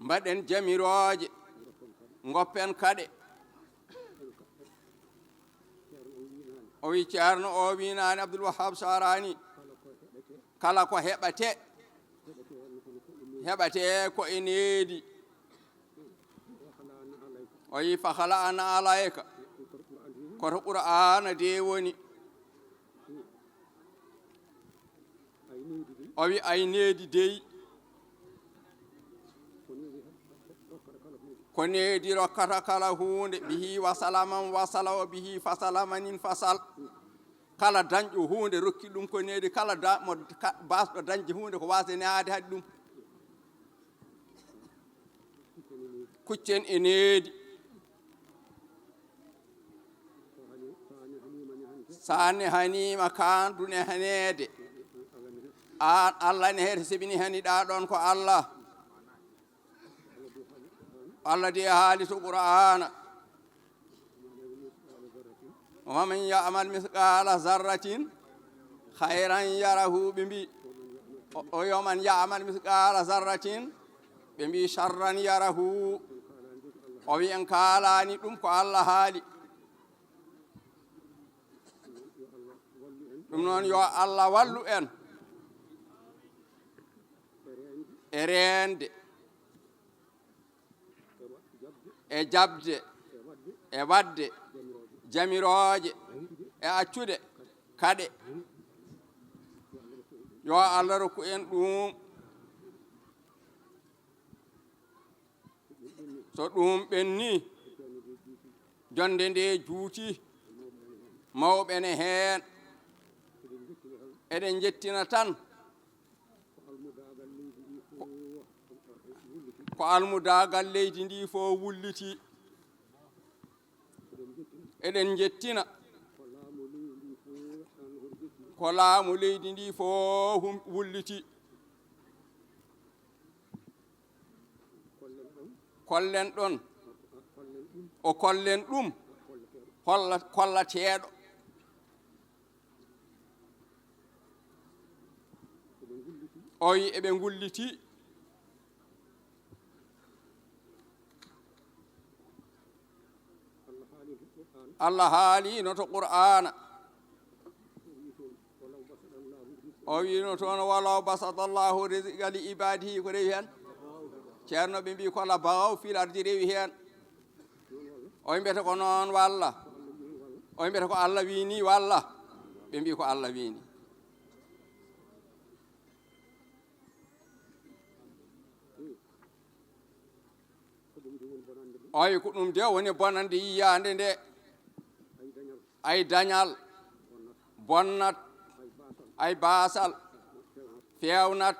Mbaɗen jamirooje, ngoppen kaɗe. O wi Ceerno o winaani Abdul Wahab Sarani, kala ko heɓate, heɓate ko e needi. O wi, fa khala'na alayka, koto Qur'aana de woni. O wi, ay needi dey, ko needi rokkata kala huunde, bihi wasala man wasala, wa bihi fasala manin fasal. Kala dañɗo huunde rokki ɗum ko needi, kala da-, mo ka-, baasɗo dañde huunde ko waasde nehaade haɗi ɗum. Kuccen e needi. Sa nehaniima, kaandu nehaneede. Aan Allah nehete, sabi nehaniɗaa ɗoon ko Allah. Allah de haali to Qur'aana. Wa man ya'mal mithqala zarratin khayran yarahu, ɓe mbi. O, o, yo man ya'mal mithqala zarratin, ɓe mbi sharran yarahu. O wi en kaalaani ɗum, ko Allah haali. Ɗum noon, yo Allah wallu en e reende, e jaɓde, e waɗde jamirooje, e accude kaɗe. Yo Allah rokku en ɗum. So ɗum ɓenni, Jonnde nde juuti, mawɓe ne heen. Eɗen njettina tan. Ko almudaagal leydi ndi fof wulliti. Eɗen njettina ko laamu leydi ndi fof hum-, wulliti. Kollen ɗon, o kollen ɗum, holla-, kollateeɗo. O wi eɓe ngulliti. Allah haalino to Qur'aana. O wiino toon, "Walaw basata Allahu rizqa li ibadihi", ko rewi heen? Ceerno, ɓe mbi, "Ko la bagaw fil ardi", rewi heen. O mbiyata ko noon walla? O mbiyata ko Allah wiini walla? Ɓe mbi ko Allah wiini. Oy, ko ɗum de woni bonande yiyaande nde. Ay dañal bonnat, ay baasal feewnat.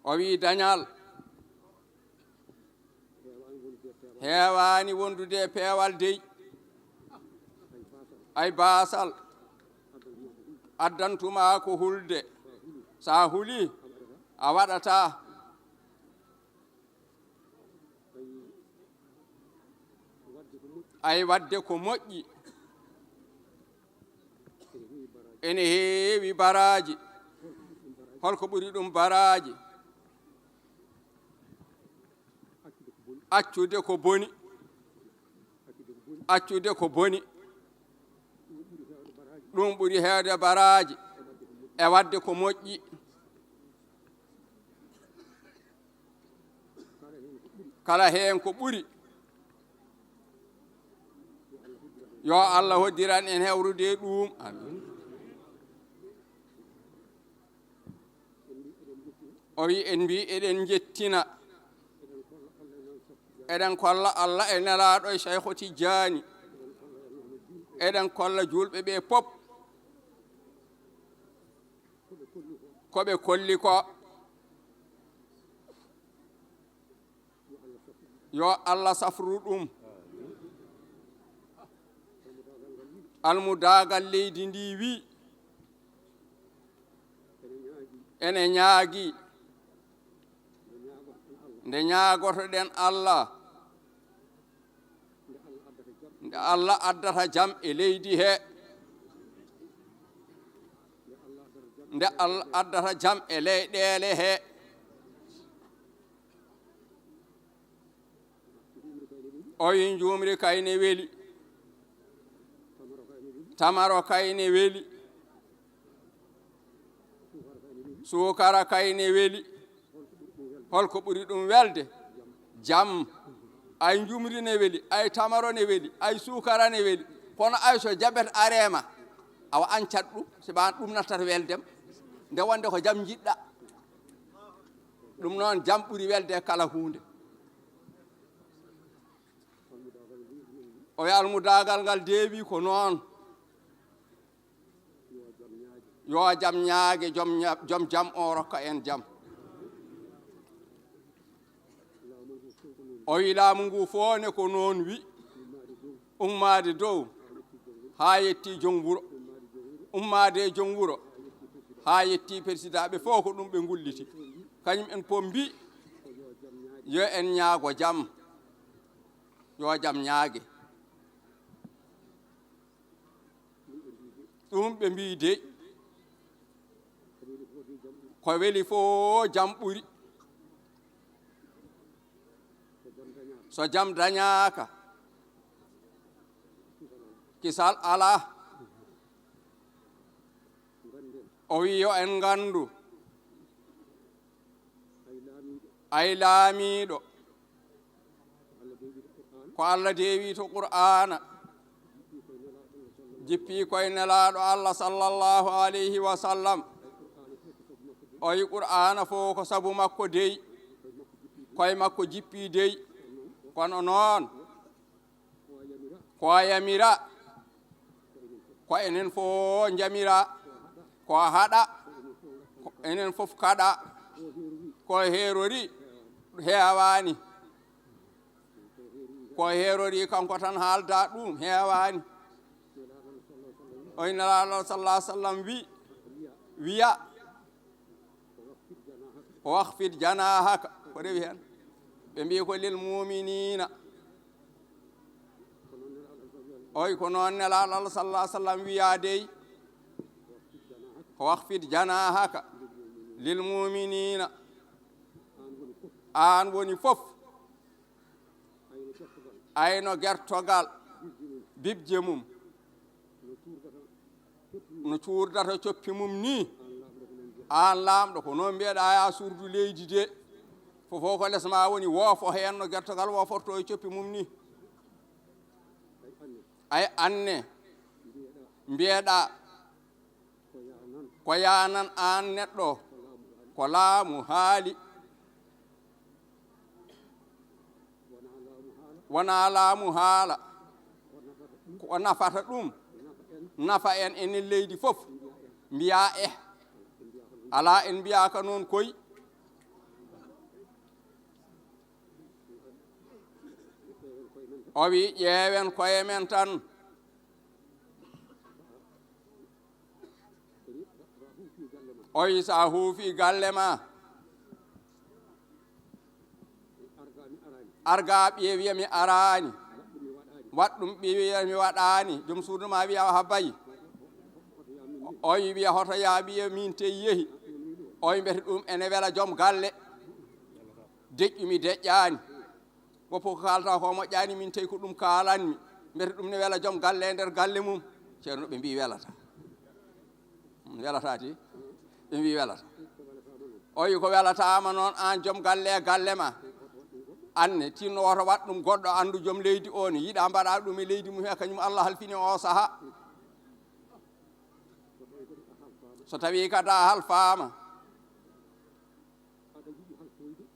O wi dañal heewaani wondude e peewal dey. Ay baasal addantuma ko hulde. Sa huli, a waɗata. Ay, waɗde ko moƴƴi. Ene heewi baraaji. Holko ɓuri ɗum baraaji? Accude ko boni. Accude ko boni. Ɗum ɓuri heewde baraaji e waɗde ko moƴƴi. Kala heen ko ɓuri, yo Allah hoddiran en hewrude e ɗum. Amin. O wi, en mbi eɗen njettina. Eɗen kolla Allah e Nelaaɗo e Cheikhu Tijjaani. Eɗen kolla juulɓe ɓe pop ko ɓe kolli ko. Yo Allah safru ɗum. Almudaagal leydi ndi wi, ene ñaagi nde ñaagotoɗen Allah, nde Allah addata jam e leydi he, nde Allah addata jam e leyɗeele he. O wi, njuumri kay ne weli, tamaro kay ne weli, suukara kay ne weli. Holko ɓuri ɗum welde? Jam. Ay, njuumri ne weli, ay, tamaro ne weli, ay, suukara ne weli. Kono ay, so jabet areema, awa an cat ɗum, si ɓaan ɗum nattata weldem. Nde wonde ko jam njiɗɗa. Ɗum noon, jam ɓuri welde e kala huunde. O wi, almudaagal ngal deewi ko noon. Yo jam ñaage, jom ña-, jom jam o rokka en jam. O wi, laamu ngu fof ne ko noon wi, ummaade dow haa yetti jom wuro, ummaade e jom wuro haa yetti persidaaɓe fof, ko ɗum ɓe ngulliti. Kañum en pop mbi, yo en ñaago jam, yo jam ñaage. Ɗum ɓe mbi dey, ko weli fof jam ɓuri. So jam dañaaka, kisal alaa. O wi, yo en nganndu, ay laamiiɗo, ko Allah deewi to Qur'aana, jippi koye Nelaaɗo Allah sallallahu alayhi wa sallam. O wi, Qur'aana fof ko sabu makko dey. Koye makko jippii dey. Kono noon, ko yamira, ko enen fof njamira. Ko haɗa, ko enen fof kaɗa. Ko heerori, heewaani. Ko heerori kanko tan haalda ɗum, heewaani. O inna Nelaaɗo sallallahu alaihi wasallam wi, wiya, "Waqfid janahaka." Ko rewi heen? Ɓe mbi ko lil mu'minina. Oy, ko noon Nelaaɗo Allah sallallahu alaihi wasallam wiya dey, "Waqfid janahaka lil mu'minina." Aan woni fof. Ayno gertogal bibje mum no cuurdata coppi mum ni. Aan laamɗo, ko noon mbiyeɗaa ya suurdu leydi de. Fofo ko les ma woni, woofo heen no gertogal wooforto e coppi mum ni. Ay anne mbiyeɗaa, ko yaanan aan neɗɗo, ko laamu haali. Wonaa laamu haala. Ko nafata ɗum, nafa en, enen leydi fof. Mbiya eh. Alaa, en mbiyaaka noon koy. O wi, ƴeewen koye men tan. O wi, so a huufi galle ma, arga ɓiye wiya mi araani, waɗ ɗum ɓiye wiya mi waɗaani, joom suudu ma wiya o habbay. O wi, wiya hoto yaa ɓiye min tey yehi. O wi, mbete ɗum ene wela joom galle. Deƴƴu mi deƴƴaani. Woppu ko kaalata ko moƴƴaani, min tawi ko ɗum kaalanmi. Mbete ɗum ne wela joom galle e nder galle mum? Ceerno, ɓe mbi welata. Welata de. Ɓe mbi welata. O wi ko welataama noon aan joom galle e galle ma. Anne tinno woto waɗ ɗum goɗɗo, anndu joom leydi o ne yiɗa mbaɗa ɗum e leydi mum he kañum Allah halfini o saha. So tawi kadi a halfaama,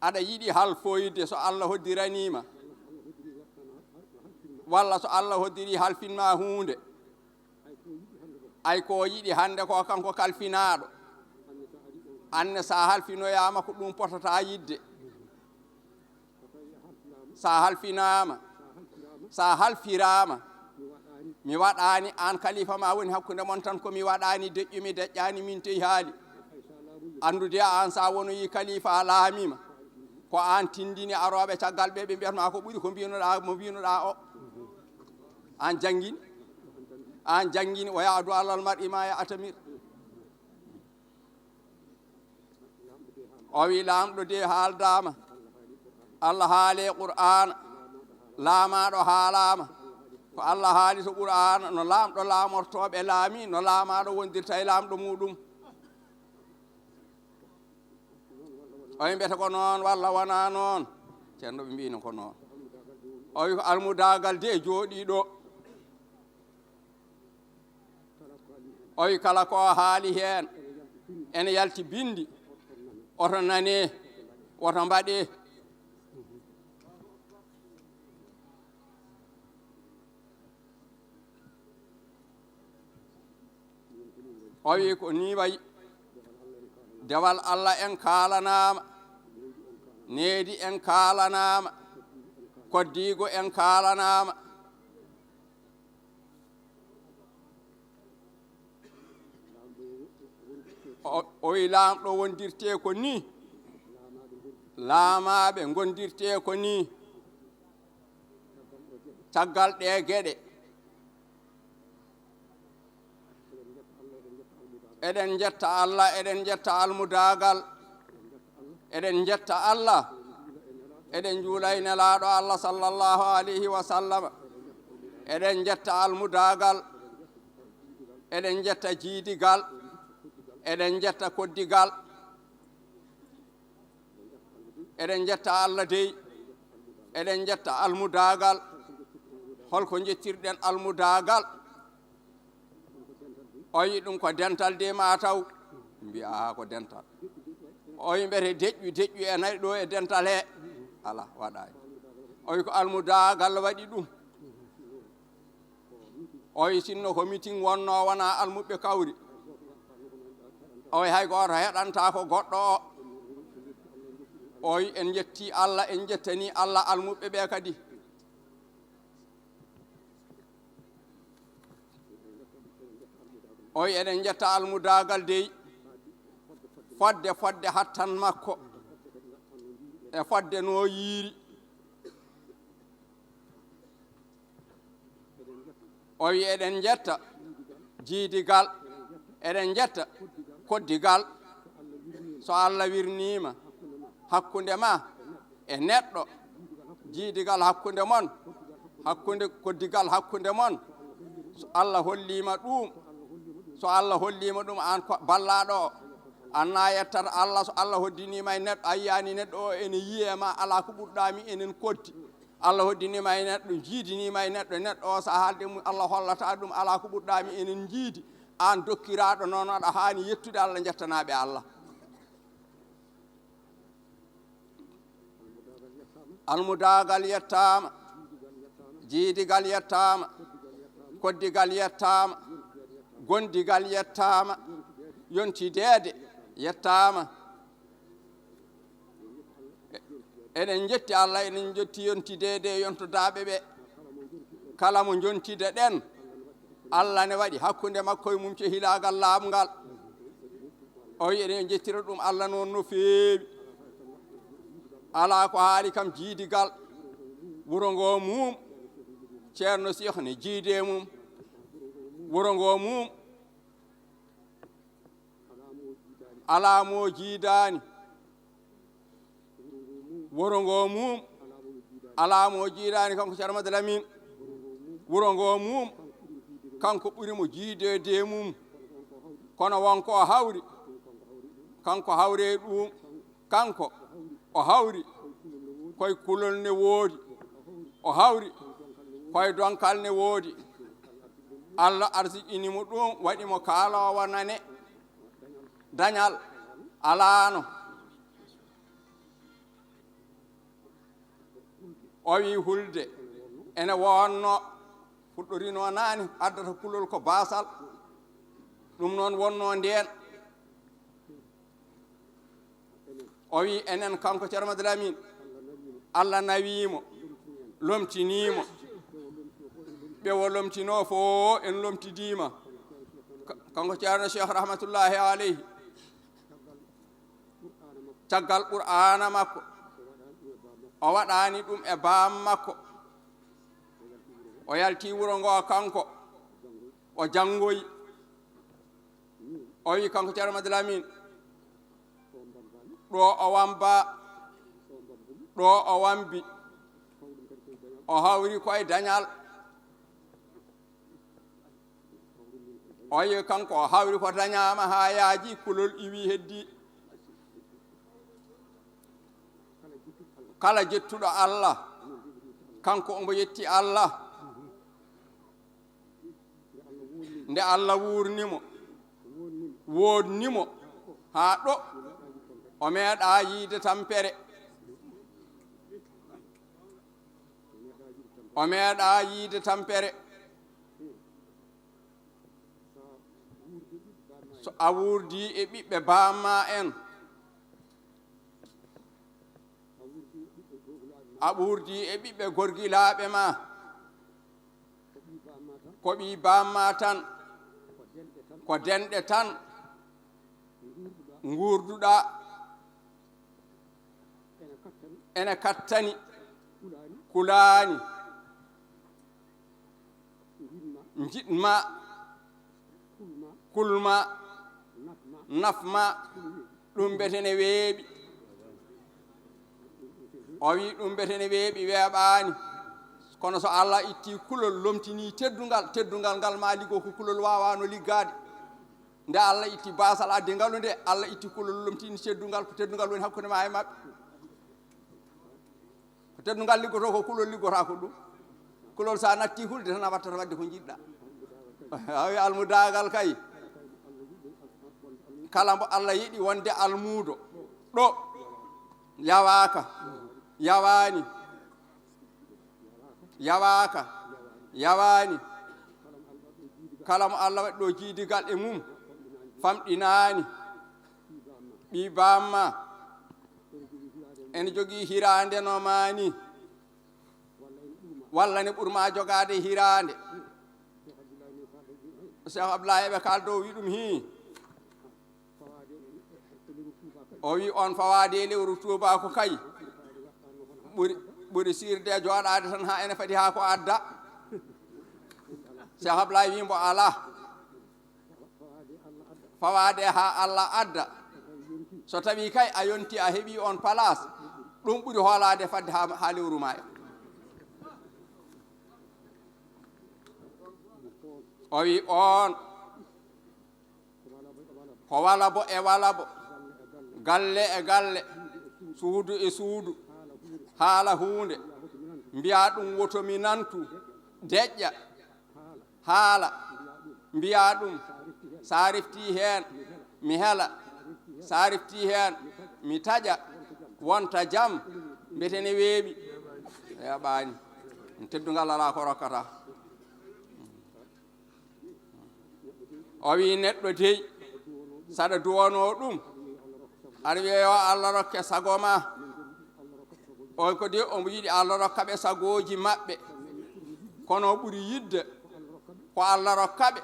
aɗa yiɗi halfoyde so Allah hoddiraniima, walla so Allah hoddiri halfinma huunde, ay ko yiɗi hannde ko kanko kalfinaaɗo. Anne sa halfinoyaama ko ɗum potata yiɗde. Sa halfinaama, sa halfiraama, mi waɗaani, aan kalifa ma woni hakkunde mon tan, ko mi waɗaani, deƴƴu mi deƴƴaani, min tey haali. Anndude aan sa wonoyi kalifa a laamima, ko aan tindini arooɓe caggal ɓe, ɓe mbiyatma ko ɓuri ko mbinoɗa, mo mbinoɗa o. Aan janngini, aan janngini, "Wa ya'du alal mar'i ma ya'tamir." O wi, laamɗo de haaldaama. Allah haali Qur'aana. Laamaaɗo haalaama. Ko Allah haali to Qur'aana, no laamɗo laamortooɓe laami, no laamaaɗo wondirta e laamɗo muuɗum. O wi, mbete ko noon walla wonaa noon? Ceerno, ɓe mbino ko noon. O wi, ko almudaagal de jooɗii ɗo. O wi, kala ko haali heen ene yalti binndi, oto nane, woto mbaɗe. O wi, ko ni wayi. Dewal Allah en kaalanaama, needi en kaalanaama, koddiigo en kaalanaama. O, o wi, laamɗo wondirtee ko ni, laamaaɓe ngondirtee ko ni. Caggal ɗee geɗe, eɗen njetta Allah, eɗen njetta almudaagal, eɗen njetta Allah, eɗen njuula e Nelaaɗo Allah sallallahu alayhi wa sallam, eɗen njetta almudaagal, eɗen njetta jiidigal, eɗen njetta koddigal. Eɗen njetta Allah dey, eɗen njetta almudaagal. Holko njettirɗen almudaagal? O wi, ɗum ko dental de ma taw. Mbi, aha, ko dental. O wi, mbete deƴƴu, deƴƴu e nayi ɗo e dental he. Alaa, waɗaani. O wi ko almudaagal waɗi ɗum. O wi sinno ko mitin wonnoo, wonaa almuɓɓe kawri. O wi hay gooto heɗantaa ko goɗɗo o. O wi en njettii Allah, en njettanii Allah almuɓɓe ɓe kadi. O wi eɗen njetta almudaagal dey, fodde, fodde hattan makko, e fodde no yiiri. O wi eɗen njetta jiidigal, eɗen njetta koddigal. So Allah wirniima hakkunde ma e neɗɗo, jiidigal hakkunde mon, hakkunde, koddigal hakkunde mon, so Allah holliima ɗum, so Allah holliima ɗum, aan ko ballaaɗo o, aan na yettat Allah, so Allah hoddiniima e neɗɗo, a yiyaani neɗɗo o ene yiye ma, alaa ko ɓurɗaa mi enen koddi. Allah hoddiniima e neɗɗo, jiidiniima e neɗɗo, neɗɗo o so a haalde mum, Allah hollata ɗum, alaa ko ɓurɗaa mi enen jiidi. Aan dokkiraaɗo noon, aɗa haani yettude Allah, njettanaaɓe Allah. Almudaagal yettaama, jiidigal yettaama, koddigal yettaama, gondigal yettaama, yontideede yettaama. Eɗen njetti Allah, eɗen njetti yontideede e yontodaaɓe ɓe. Kala mo njontide ɗen, Allah ne waɗi hakkunde makko e mum cehilaagal laaɓngal. O wi eɗen njettira ɗum Allah noon no feewi. Alaa ko haali kam jiidigal. Wuro ngo mum, Ceerno Seex ne jiidi e mum. Wuro ngo mum, alaa mo jiidaani. Wuro ngo mum, alaa mo jiidaani, kanko Ceerno Amadou Lamine. Wuro ngo mum, kanko ɓuri mo jiideede e mum. Kono won ko o hawri, kanko hawre e ɗum. Kanko, o hawri koye kulol ne woodi, o hawri koye donkal ne woodi. Allah arsiɗini mo ɗum, waɗi mo kaaloowo nane. Dañal alaano. O wi hulde ene wonno, fuɗɗorino naane, addata kulol ko baasal. Ɗum noon wonno ndeen. O wi enen, kanko Ceerno Amadou Lamine, Allah nawii mo, lomtinii mo. Ɓe o lomtinoo fof en lomtidiima. Ka-, kanko Ceerno Cheikh rahmatullahi aleyhi. Caggal Qur'aana makko, o waɗaani ɗum e baam makko. O yalti wuro ngo kanko, o janngoyi. O wi kanko Ceerno Amadou Lamine, ɗo o wamba, ɗo o wambi, o hawri koye dañal. O wi kanko o hawri ko dañaama haa yaaji, kulol iwi heddi. Kala jettuɗo Allah, kanko omo yetti Allah. Nde Allah wuurni mo, woodni mo haa ɗo, o meeɗa yiide tampere. O meeɗa yiide tampere. So a wuurdi e ɓiɓɓe baamma en, a wuurdi e ɓiɓɓe gorgilaaɓe ma, ko ɓii baamma tan, ko denɗe tan, nguurduɗaa. Ene kattani, kulaani, njiɗma, kulma, nafma, ɗum mbete ne weeɓi. O wi ɗum mbete ne weeɓi, weeɓaani. Kono so Allah itti kulol, lomtini teddungal, teddungal ngal ma liggo ko kulol waawaano liggaade. Nde Allah itti baasal addi ngalu nde, Allah itti kulol lomtini teddungal, ko teddungal woni hakkunde ma e maɓɓe. Ko teddungal liggotoo ko kulol liggotaako ɗum. Kulol so a natti hulde tan a wattata waɗde ko njiɗɗa. A wi almudaagal kay. Kala mbo Allah yiɗi wonde almuudo. Ɗo yawaaka. Yawaani. Yawaaka. Yawaani. Kala mo Allah waɗi ɗo jiidigal e mum, famɗinaani. Ɓii bamma ene jogii hiraande no maani. Walla ne ɓurma jogaade hiraande. Cheikh Abdoulaye ɓe kaldo wi ɗum hii. O wi on fawaade e lewru tuubaaku kay. Ɓuri, ɓuri sirde jooɗaade tan haa ene fadi haa ko adda. Cheikh Abdoulaye wi mbo alaa. Fawaade haa Allah adda. So tawi kay a yonti a heɓi on palaas, ɗum ɓuri hoolaade fadde haa, haa lewru maaya. O wi on. Ko walabo e walabo, galle e galle, suudu e suudu, haala huunde, mbiya ɗum woto mi nantu, deƴƴa, haala, mbiya ɗum, sa refti heen, mi hela, sa refti heen, mi taƴa, wonta jam, mbete ne weeɓi. Weeɓaani. Teddungal alaa ko rokkata. O wi neɗɗo dey, saɗa duwanoo ɗum, aɗa wiya yo Allah rokke sago ma. On ko dey omo yiɗi Allah rokka ɓe sagooji maɓɓe. Kono o ɓuri yiɗde ko Allah rokka ɓe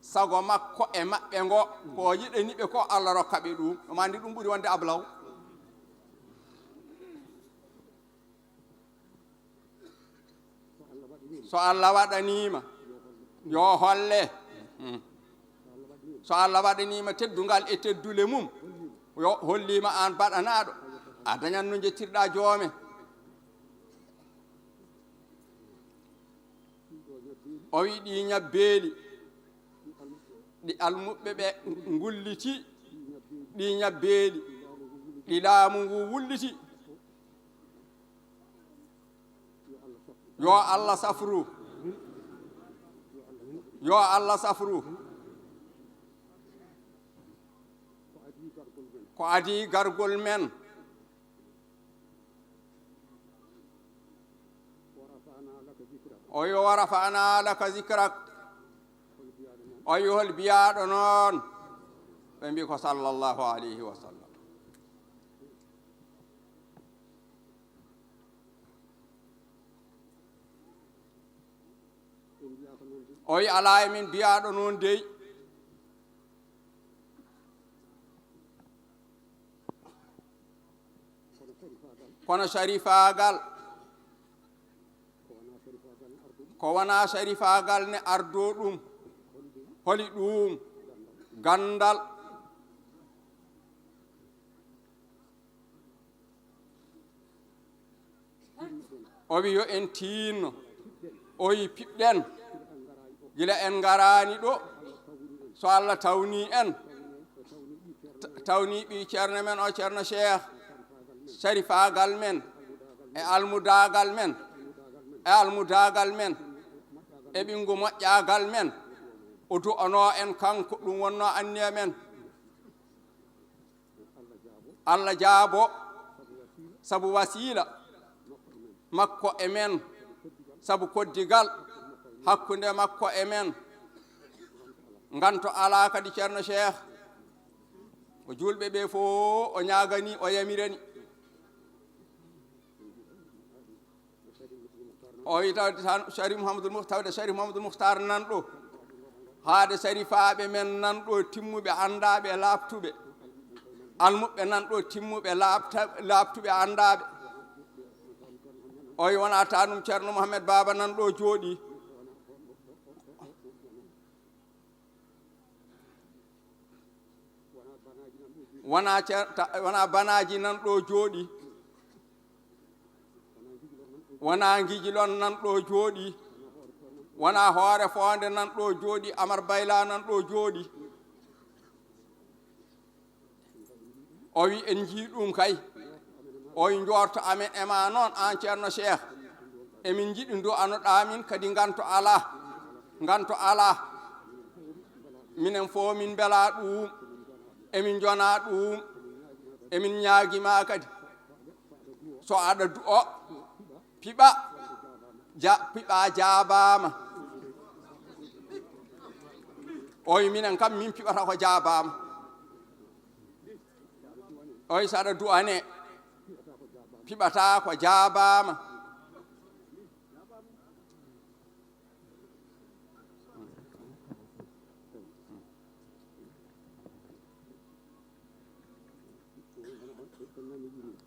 sago makko e maɓɓe ngo, ko o yiɗani ɓe ko Allah rokka ɓe ɗum. Omo anndi ɗum ɓuri wonde ablaw. So Allah waɗaniima, yo holle. Mm. So Allah waɗaniima teddungal e teddule mum, yo holliima aan baɗanaaɗo, a dañan no njettirɗaa joome. O wi ɗi ñabbeeli, ɗi almuɓɓe ɓe ngulliti, ɗi ñabbeeli, ɗi laamu ngu wulliti. Yo Allah safru. Yo Allah safru. Ko adii gargol men. O yo rafa'na laka zikrak. O yo hol biyaaɗo noon? Ɓe mbi ko sallallahu alayhi wa sallam. O wi alaa e min biyaaɗo noon dey. Kono sharifaagal, ko wonaa sharifaagal ne ardoo ɗum. Holi ɗum? Ganndal. O wi yo en tiinno. O wi piɓɗen gila en ngaraani ɗo. So Allah tawni en, ta-, tawni ɓii ceerno men o, ceerno Cheikh, sarifaagal men, e almudaagal men, e almudaagal men, e ɓinngu moƴƴaagal men, o du'anoo en kanko, ɗum wonnoo anniya men. Allah jaabo, sabu wasiila makko e men, sabu koddigal hakkunde makko e men. Nganto alaa kadi, ceerno Cheikh. O juulɓe ɓe fof o ñaagani, o yamirani. O wi tawde tan Sharif Mouhamadoul Mouh-, tawde Sharif Mouhamadoul Mouhtar nan ɗo, haade sarifaaɓe men nan ɗo, timmuɓe, anndaaɓe, laaɓtuɓe, almuɓɓe nan ɗo, timmuɓe, laaɓta-, laaɓtuɓe, anndaaɓe. O wi wonaa tan ɗum, Ceerno Mouhamed Baaba nan ɗo jooɗii. Wonaa cer-, ta-, wonaa banaaji nan ɗo jooɗii, wonaa ngijilon nan ɗo jooɗii, wonaa hoore foonde nan ɗo jooɗii, Amar Bayla nan ɗo jooɗii. O wi en njii ɗum kay. O wi njoorto amen e ma noon, aan Ceerno Cheikh. Emin njiɗi ndu'anoɗaa min kadi, nganto alaa. Nganto alaa. Minen fof min mbelaa ɗum. Emin njonaa ɗum. Emin ñaagi ma kadi. So aɗa du'o, piɓa, ja-, piɓa jaabaama. Oy, minen kam, min piɓata ko jaabaama. Oy, so aɗa du'ane, piɓata ko jaabaama.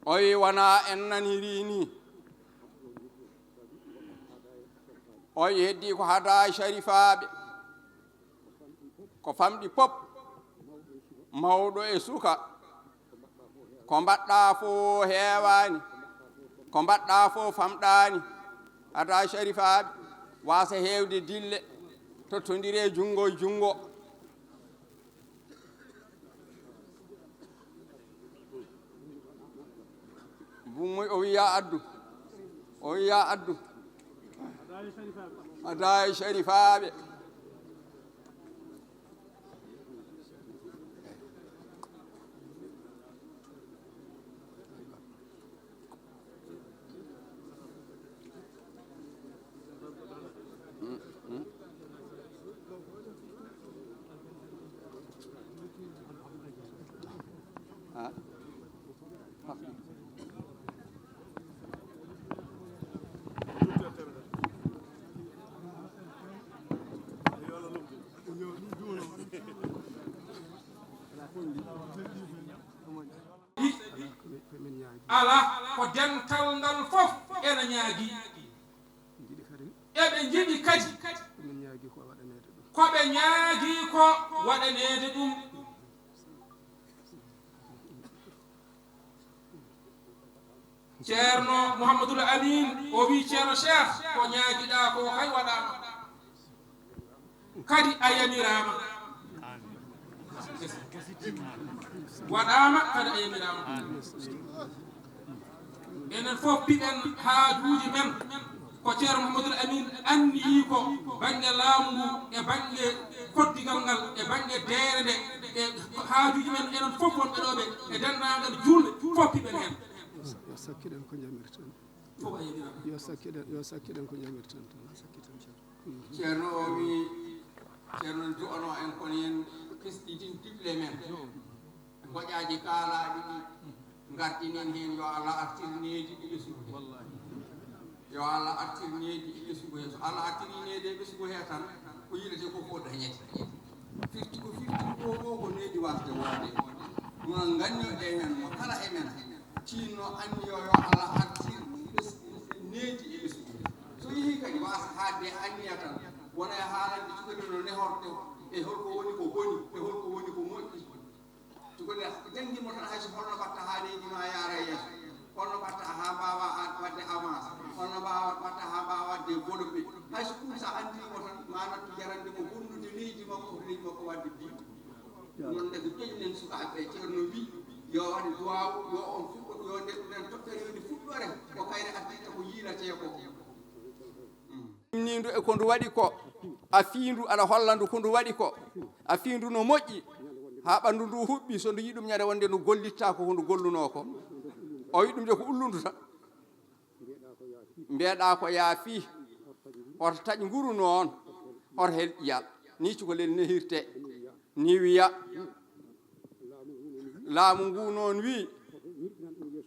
Oy, wona en naniri ni. Oy, heddi ko hada sharifaaɓe. Ko famɗi pop. Mawɗo e suka. Ko mbaɗɗa fof heewaani. Ko mbaɗɗa fof famɗaani. Hada sharifaaɓe. Wasa heewde dille. Tottondire junngo e junngo. Bummuy o wiya addu. O wiya addu. Hada e sharifaaɓe. Alaa, ko dental ngal fof ena ñaagii. Eɓe njiɗi kadi ko ɓe ñaagii ko waɗaneede ɗum. Ceerno Mouhamadoul Amine, o wii, "Ceerno Cheikh, ko ñaagiɗaa ko kay waɗaama." Kadi a yamiraama. Waɗaama, kadi a yamiraama. Enen fof piɓen haajuuji men. Ko Ceerno Mouhamadoul Amine anniyii ko bannge laamu ngu, e bannge koddigal ngal, e bannge deere nde, e haajuuji men, enen fof wonɓe ɗo ɓe, e denndaangal juulɓe, fof piɓen heen. Yo sakkiɗen ko jamirten. Fof a yamiraama. Yo sakkiɗen, yo sakkiɗen ko jamirten tan. Ceerno o wi, Ceerno du'ano en kono yen kesɗitin piɓle men. Ngoƴaaji kaalaaɗi ɗi, ngartinen heen, yo Allah artir needi e ɓesngu hee. Yo Allah artir needi e ɓesngu hee. So Allah artirii needi e ɓesngu hee tan, ko yiɗetee ko fof dañete. Firti ko firti ko ɗo ko needi waasde wonde. Ɗum noon, nganndiyoɗen heen, mo kala e men tinno anniyo, yo Allah artir ɓes-, needi e ɓesngu hee. So yehii kadi waasa haaɗde e anniya tan, wona e haalande cukalel no nehortee, e holko woni ko boni, e holko woni ko moƴƴi. Cukalel jannginmo tan, hay so holno mbaɗta haa leydi ma yaara yeeso, holno mbaɗta haa mbaawa a-, waɗde avance, holno mbaawa mbaɗta haa mbaawa waɗde développé. Hay so ɗum so a anndirimo tan, ma nattu jarande mo bonnude leydi makko, leydi makko waɗde biiɗo. Noon ne ko ƴeñɗen sukaaɓe ɓe, Ceerno wi, yo waɗe duwaawu, yo on fuɗɗo, yo nden, nden toɓɓere woni fuɗɗore, ko kayre artirta ko yiilatee ko. Imnindu e ko ndu waɗi ko, a fiindu, aɗa holla ndu ko ndu waɗi ko, a fiindu no moƴƴi, haa ɓanndu ndu huɓɓi, so ndu yiɗum ñande wonde ndu gollitta ko, ko ndu gollunoo ko. O wi ɗum de ko ullundu tan. Mbiyeɗaa ko yaafii, hoto taƴ nguru noon, hoto hel ƴiyal. Nii cukalel nehirtee. Ni wiya, laamu ngu noon wii,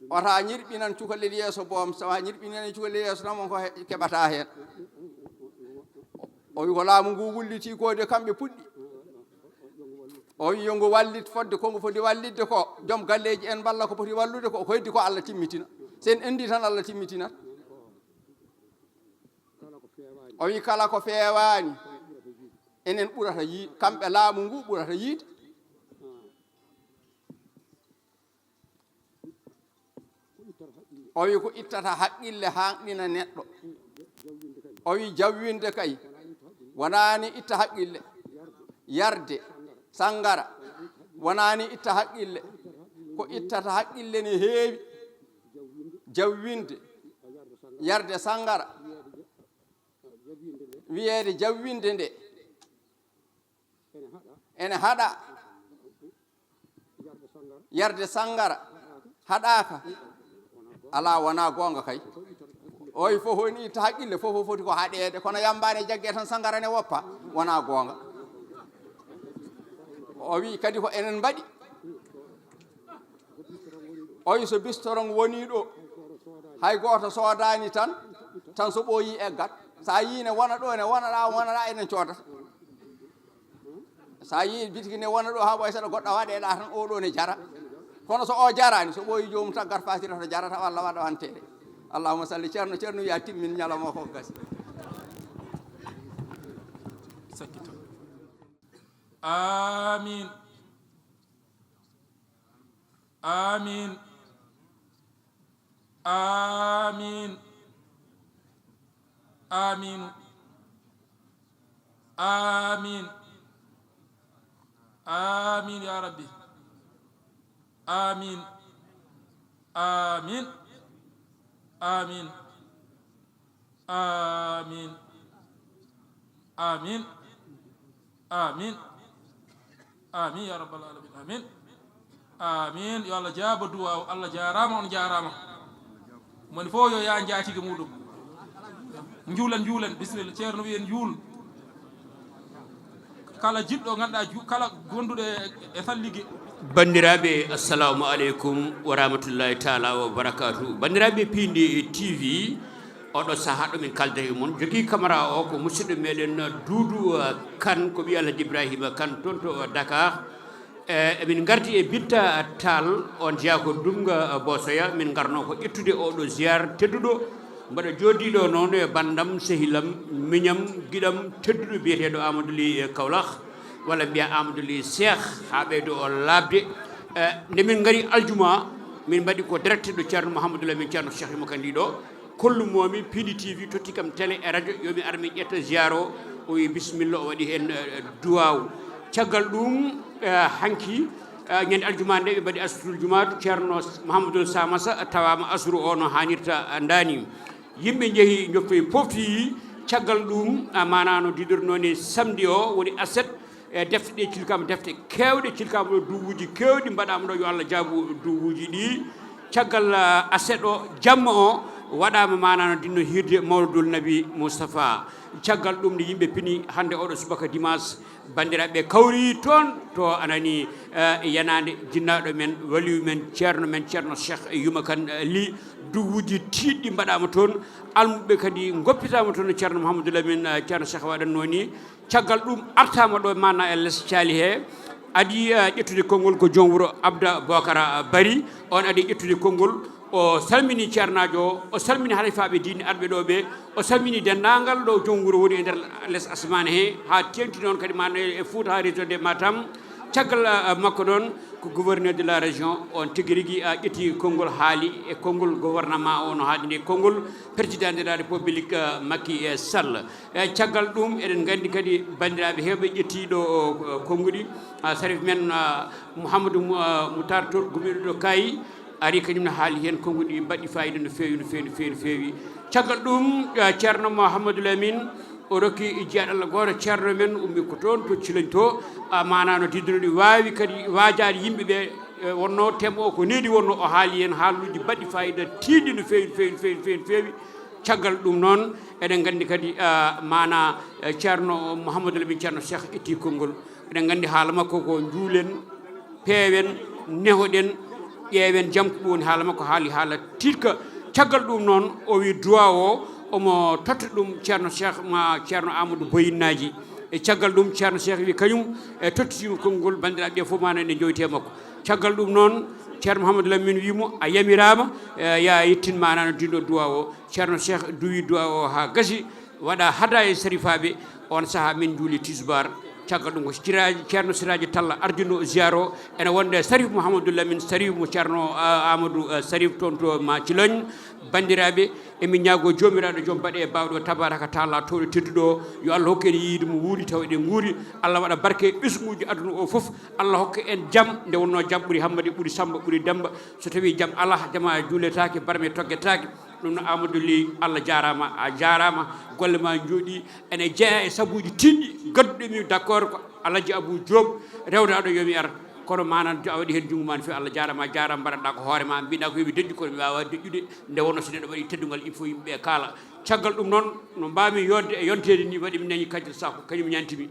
wata ñirɓinan cukalel yeeso boom, so a ñirɓinani cukalel yeeso tan, won ko he-, keɓata heen. O wi ko laamu ngu wulliti ko de kamɓe puɗɗi. O wi yo ngu wallit fodde ko ngu foti wallitde ko, joom galleeji en mballa ko poti wallude ko, ko heddi ko Allah timmitina. So en enndii tan Allah timmitinat. O wi kala ko feewaani, enen ɓurata yii-, kamɓe laamu ngu ɓurata yiide. O wi ko ittata haqqille, haanɗina neɗɗo. O wi jawwinde kay, wonaani itta haqqille. Yarde sanngara, wonaani itta haqqille. Ko ittata haqqille ne heewi. Jawwinde, yarde sanngara, wiyeede jawwinde nde ene haɗa. Yarde sanngara haɗaaka, Alaa, wonaa goonga kay. Oy fof woni itta haqqille, fof fof foti ko haɗeede, kono yambaane jagge tan sangara ne woppa, wonaa goonga. O wi kadi ko enen mbaɗi. Oy so bistoron wonii ɗo, hay gooto soodaani tan, tan so ɓooyii eggat. So a yii ne wona ɗo, ne wona ɗa, wona ɗa, enen coodata. So a yii bitiki ne wona ɗo, haa ɓooy seeɗa, goɗɗo waɗeɗa tan, o ɗo ne jara. Kono so o jarani, so ɓooyi joomum taggat fasira to jarata walla waɗa wanteede. Allahumma salli. Ceerno, Ceerno wiya timmin ñalawma ko gasi. Sakkito. Amin. Amin. Amin. Amin. Amin. Amin ya Rabbi. Amin. Amin. Amin. Amin. Amin. Amin. Amin ya rabbal alamin. Amin. Amin. Yo Allah jaabo duwaaw. Allah jaaraama, on jaaraama. Moni fof yo yaa njaatige muɗum. Njuulen, njuulen. Bisimilla. Ceerno wiyen njuul. Kala jiɗɗo, ngannduɗaa, ju-, kala gonduɗo e, e salligi. Banndiraaɓe, assalamu aleykum wa rahmatullahi taala wa barakatuh. Banndiraaɓe Piindi T V, oɗo sahaa ɗo min kalda e mon, jogii kamara o ko musidɗo meɗen Duudu, uh, Kan, ko ɓii Alhaji Ibrahima Kan, toon to, uh, Dakar. E, emin ngardi e Bitta Taal, on jeyaa ko Dumga, uh, Bosoya. Min ngarno ko ƴettude oɗo ziar tedduɗo, mbaɗa jooɗiiɗo noon e banndam, sehilam, miñam, giɗam tedduɗo biyeteeɗo Amadou Ly, e Kaolack, walla mbiya Amadou Ly Cheikh, haa ɓeydo o laaɓde. E, nde min ngari aljuma, min mbaɗi ko direct ɗo Ceerno Mouhamadou Lamine, Ceerno Cheikh Yumma Kan ɗiɗo, kollumomi Piindi T V, totti kam télé e radio, yo mi ar mi ƴetta ziar o, o wi bisimilla, o waɗi heen, eh, duwaaw. Caggal ɗum, eh, hanki, eh, ñande aljuma nde ɓe mbaɗi asrul jumaatu, Ceerno Mouhamadoul Samassa tawaama asru o no haanirta, eh, ndaani. Yimɓe njehi, njoppi, pofti. Caggal ɗum, ah, maanaa no diwdirnoo ni samedi o, woni aset, e defte ɗe cilkaama, defte keewɗe cilkaama ɗo, duwuuji keewɗi mbaɗaama ɗo, yo Allah jaabu duwuuji ɗi. Caggal, ah, aset o, jamma o, waɗaama maanaa no dinno hiirde Mawludul Nabi Mustafa. Caggal ɗum nde yimɓe pini hannde oɗo subaka dimanche, banndiraaɓe kawri toon to anani, eh, yanaande jinnaaɗo men, waliyu men, ceerno men, Ceerno Cheikh Yuma Kan, eh, Ly. Duwuuji tiiɗɗi mbaɗaama toon, almuɓɓe kadi ngoppitaama toon, Ceerno Mouhamadou Lamine, eh, Ceerno Cheikh waɗatnoo ni. Caggal ɗum artaama ɗo maanaa e les caali he, adi, eh, ƴettude konngol ko joom wuro Abda Bokara Bari, on adi ƴettude konngol. O salmini ceernaajo o, o salmini halifaaɓe diine arɓe ɗo ɓe, o salmini denndaangal ɗo joom wuro woni e nder les asmaane he, haa teeŋti noon kadi maanaa e Fuuta, haa région de Matam. Caggal, ah, makko noon ko gouverneur de la région, on tigi rigi, ah, ƴetti konngol, haali e konngol gouvernement o no haali nde konngol président de la république, ah, Macky, eh, Sall. E caggal ɗum, eɗen nganndi kadi banndiraaɓe heewɓe ƴetti ɗo, o, o, konnguɗi, ah, Sarif men, ah, Mouhamadou Mou-, ah, Moutar Tour, gummiiɗo ɗo Kaayi, ari kañum ne haali heen konnguɗi mbaɗɗi faayiida no feewi, no feewi, no feewi, no feewi. Caggal ɗum, ah, Ceerno Mouhamadou Lamine, o rokki jiyaaɗo Allah gooto, ceerno men ummi ko toon to Ciloñ to, ah, maanaa no diwdirnoo ɗi waawi kadi waajaade yimɓe ɓe, eh, wonnoo thème o ko needi wonnoo, o haali heen haaluuji mbaɗɗi faayiida tiiɗɗi no feewi, no feewi, no feewi, no feewi, no feewi. Caggal ɗum noon, eɗen nganndi kadi, ah, maanaa, eh, Ceerno Mouhamadou Lamine, Ceerno Cheikh ƴetti konngol. Eɗen nganndi haala makko ko njuulen, peewen, nehoɗen, ƴeewen jam ko ɗum woni haala makko, haali haala tiiɗka. Caggal ɗum noon, o wi duwaaw o, omo totta ɗum Ceerno Cheikh ma Ceerno Amadou Boyinnaaji. E caggal ɗum, Ceerno Cheikh wi kañum, e, tottitiima konngol, banndiraaɓe ɓe fof maanaa ene njowti e makko. Caggal ɗum noon, Ceerno Mouhamadou Lamine wi mo, a yamiraama, e, yaa yettin maanaa no diwɗo duwaaw o. Ceerno Cheikh duwi duwaaw o haa gasi, waɗa hada e sarifaaɓe. On sahaa min njuuli tisbaar. Caggal ɗum ko Siraaji, Ceerno Siraaji Talla ardino ziyaar o. Ene wonde Sarif Mouhamadou Lamine Sarif mo Ceerno, ah, Amadou, ah, Sarif toon to ma Ciloñ. Banndiraaɓe, emin ñaagoo Joomiraaɗo joom baɗe e baawɗe o, tabaaraka taala, towɗo tedduɗo o, yo Allah hokku en yiide mo wuuri tawa eɗen nguuri. Allah waɗa barke e ɓesnguuji aduna o fof. Allah hokka en jam, nde wonnoo jam ɓuri Hammadi, ɓuri Sammba, ɓuri Demmba. So tawii jam alaa, jama juuletaake, barme toggetaake. Ɗum no Amadou Ly, Allah jaaraama, a jaaraama, golle ma njooɗii. Ene jeyaa e sabuuji tiiɗɗi gadduɗo mi, d'accord, ko Alhaji Abou Diop, rewdaaɗo yo mi ar. Kono manan a waɗi heen junngo ma no feewi. Allah jaaraama, a jaaraama, mbaɗanɗaa ko hoore ma, mbiɗa ko yoɓi deƴƴu, kono mi waawaa deƴƴude. Nde wonno so neɗɗo waɗi teddungal, il faut yimɓe ɓe kaala. Caggal ɗum noon, no mbaami yodde e yonteede ni, waɗi mi nani Kajal Sakho, kañum ñantimi.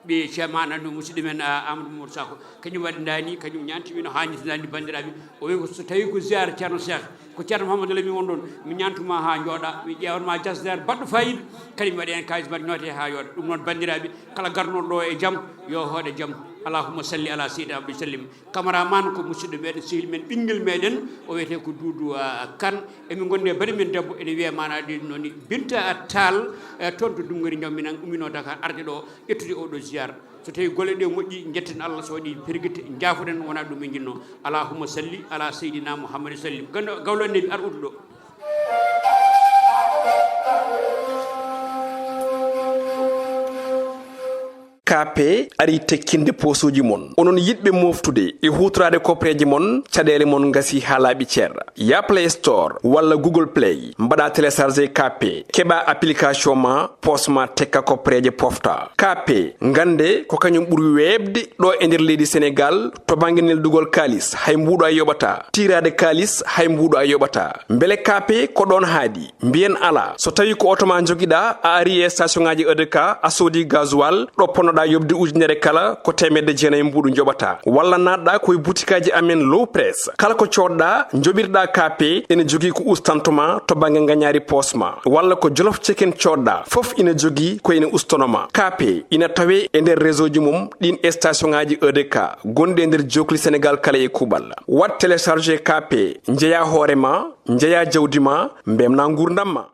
Ɓe ceerno, anndi musidɗo men, ah, Amadou Mamadou Sakho, kañum waɗi ndaani, kañum ñantimi no haanirta ndaani, banndiraaɓe. O wi ko so tawi ko ziyaara Ceerno Seex, ko Ceerno Mouhamadou Lamine won ɗoon, mi ñantuma haa njooɗa, mi ƴeewanma jasneer baɗɗo faayiida, kadi mi waɗi heen kaalis mbaɗa ñoote haa yooɗa. Ɗum noon, banndiraaɓe, kala garnooɗo ɗo e jam, yo hooɗe jam. Allahumma salli ala sayyidina Abdou sallim. Cameraman ko musidɗo meɗen, sehil men, ɓinngel meɗen, o wiyetee ko Duudu, ah, Kan. Emin ngondi e bani men debbo, ene wiyee maana ɗi noon ni, Binta Tall, eh, toon to Dungori Ñaw, minen umminoo Dakar arde ɗo ƴettude oɗo ziyaara. So tawi golle ɗe moƴƴi, njetten Allah, so waɗi pergite, njaafoɗen, wonaa ɗum min njinnoo. Allahumma salli ala sayyidina Muhammadin sallim. Gando, gawlo annabi, ar utu ɗo. K P ari tekkinde poosooji mon. Onon yiɗɓe mooftude e huutoraade koppareeje mon, caɗeele mon ngasi haa laaɓi cer. Ya Play Store walla Google Play, mbaɗa télécharger K P, keɓa application ma, poos ma tekka koppareeje pofta. K P, ngannde ko kañum ɓuri weeɓde ɗo e nder leydi Senegaal to bannge neldugol kaalis, hay mbuuɗo a yoɓataa. Tiiraade kaalis, hay mbuuɗo a yoɓataa. Mbele K P ko ɗoon haaɗi? Mbiyen alaa. So tawii ko oto ma njogiɗaa, a arii e station ŋaaji E D K, a soodii gasoil, ɗo ponnoɗaa yoɓde ujunere kala, ko teemedde jeenayi mbuuɗu njoɓataa. Walla naatɗaa ko e butikaaji amen Low Press. Kala ko coodɗaa, njoɓirɗaa K P, ene jogii ko ustantoo ma to bannge ngañaari poos ma. Walla ko Jolof Chicken coodɗaa, fof ina jogii ko ene ustanoo ma. K P ina tawee e nder réseau ji mum ɗiin e station ŋaaji E D K gonɗi e nder jookli Senegaal kala e kuuɓal. Waɗ télécharger K P, njeyaa hoore ma, njeyaa jawdi ma, mbeltinaa nguurndam ma.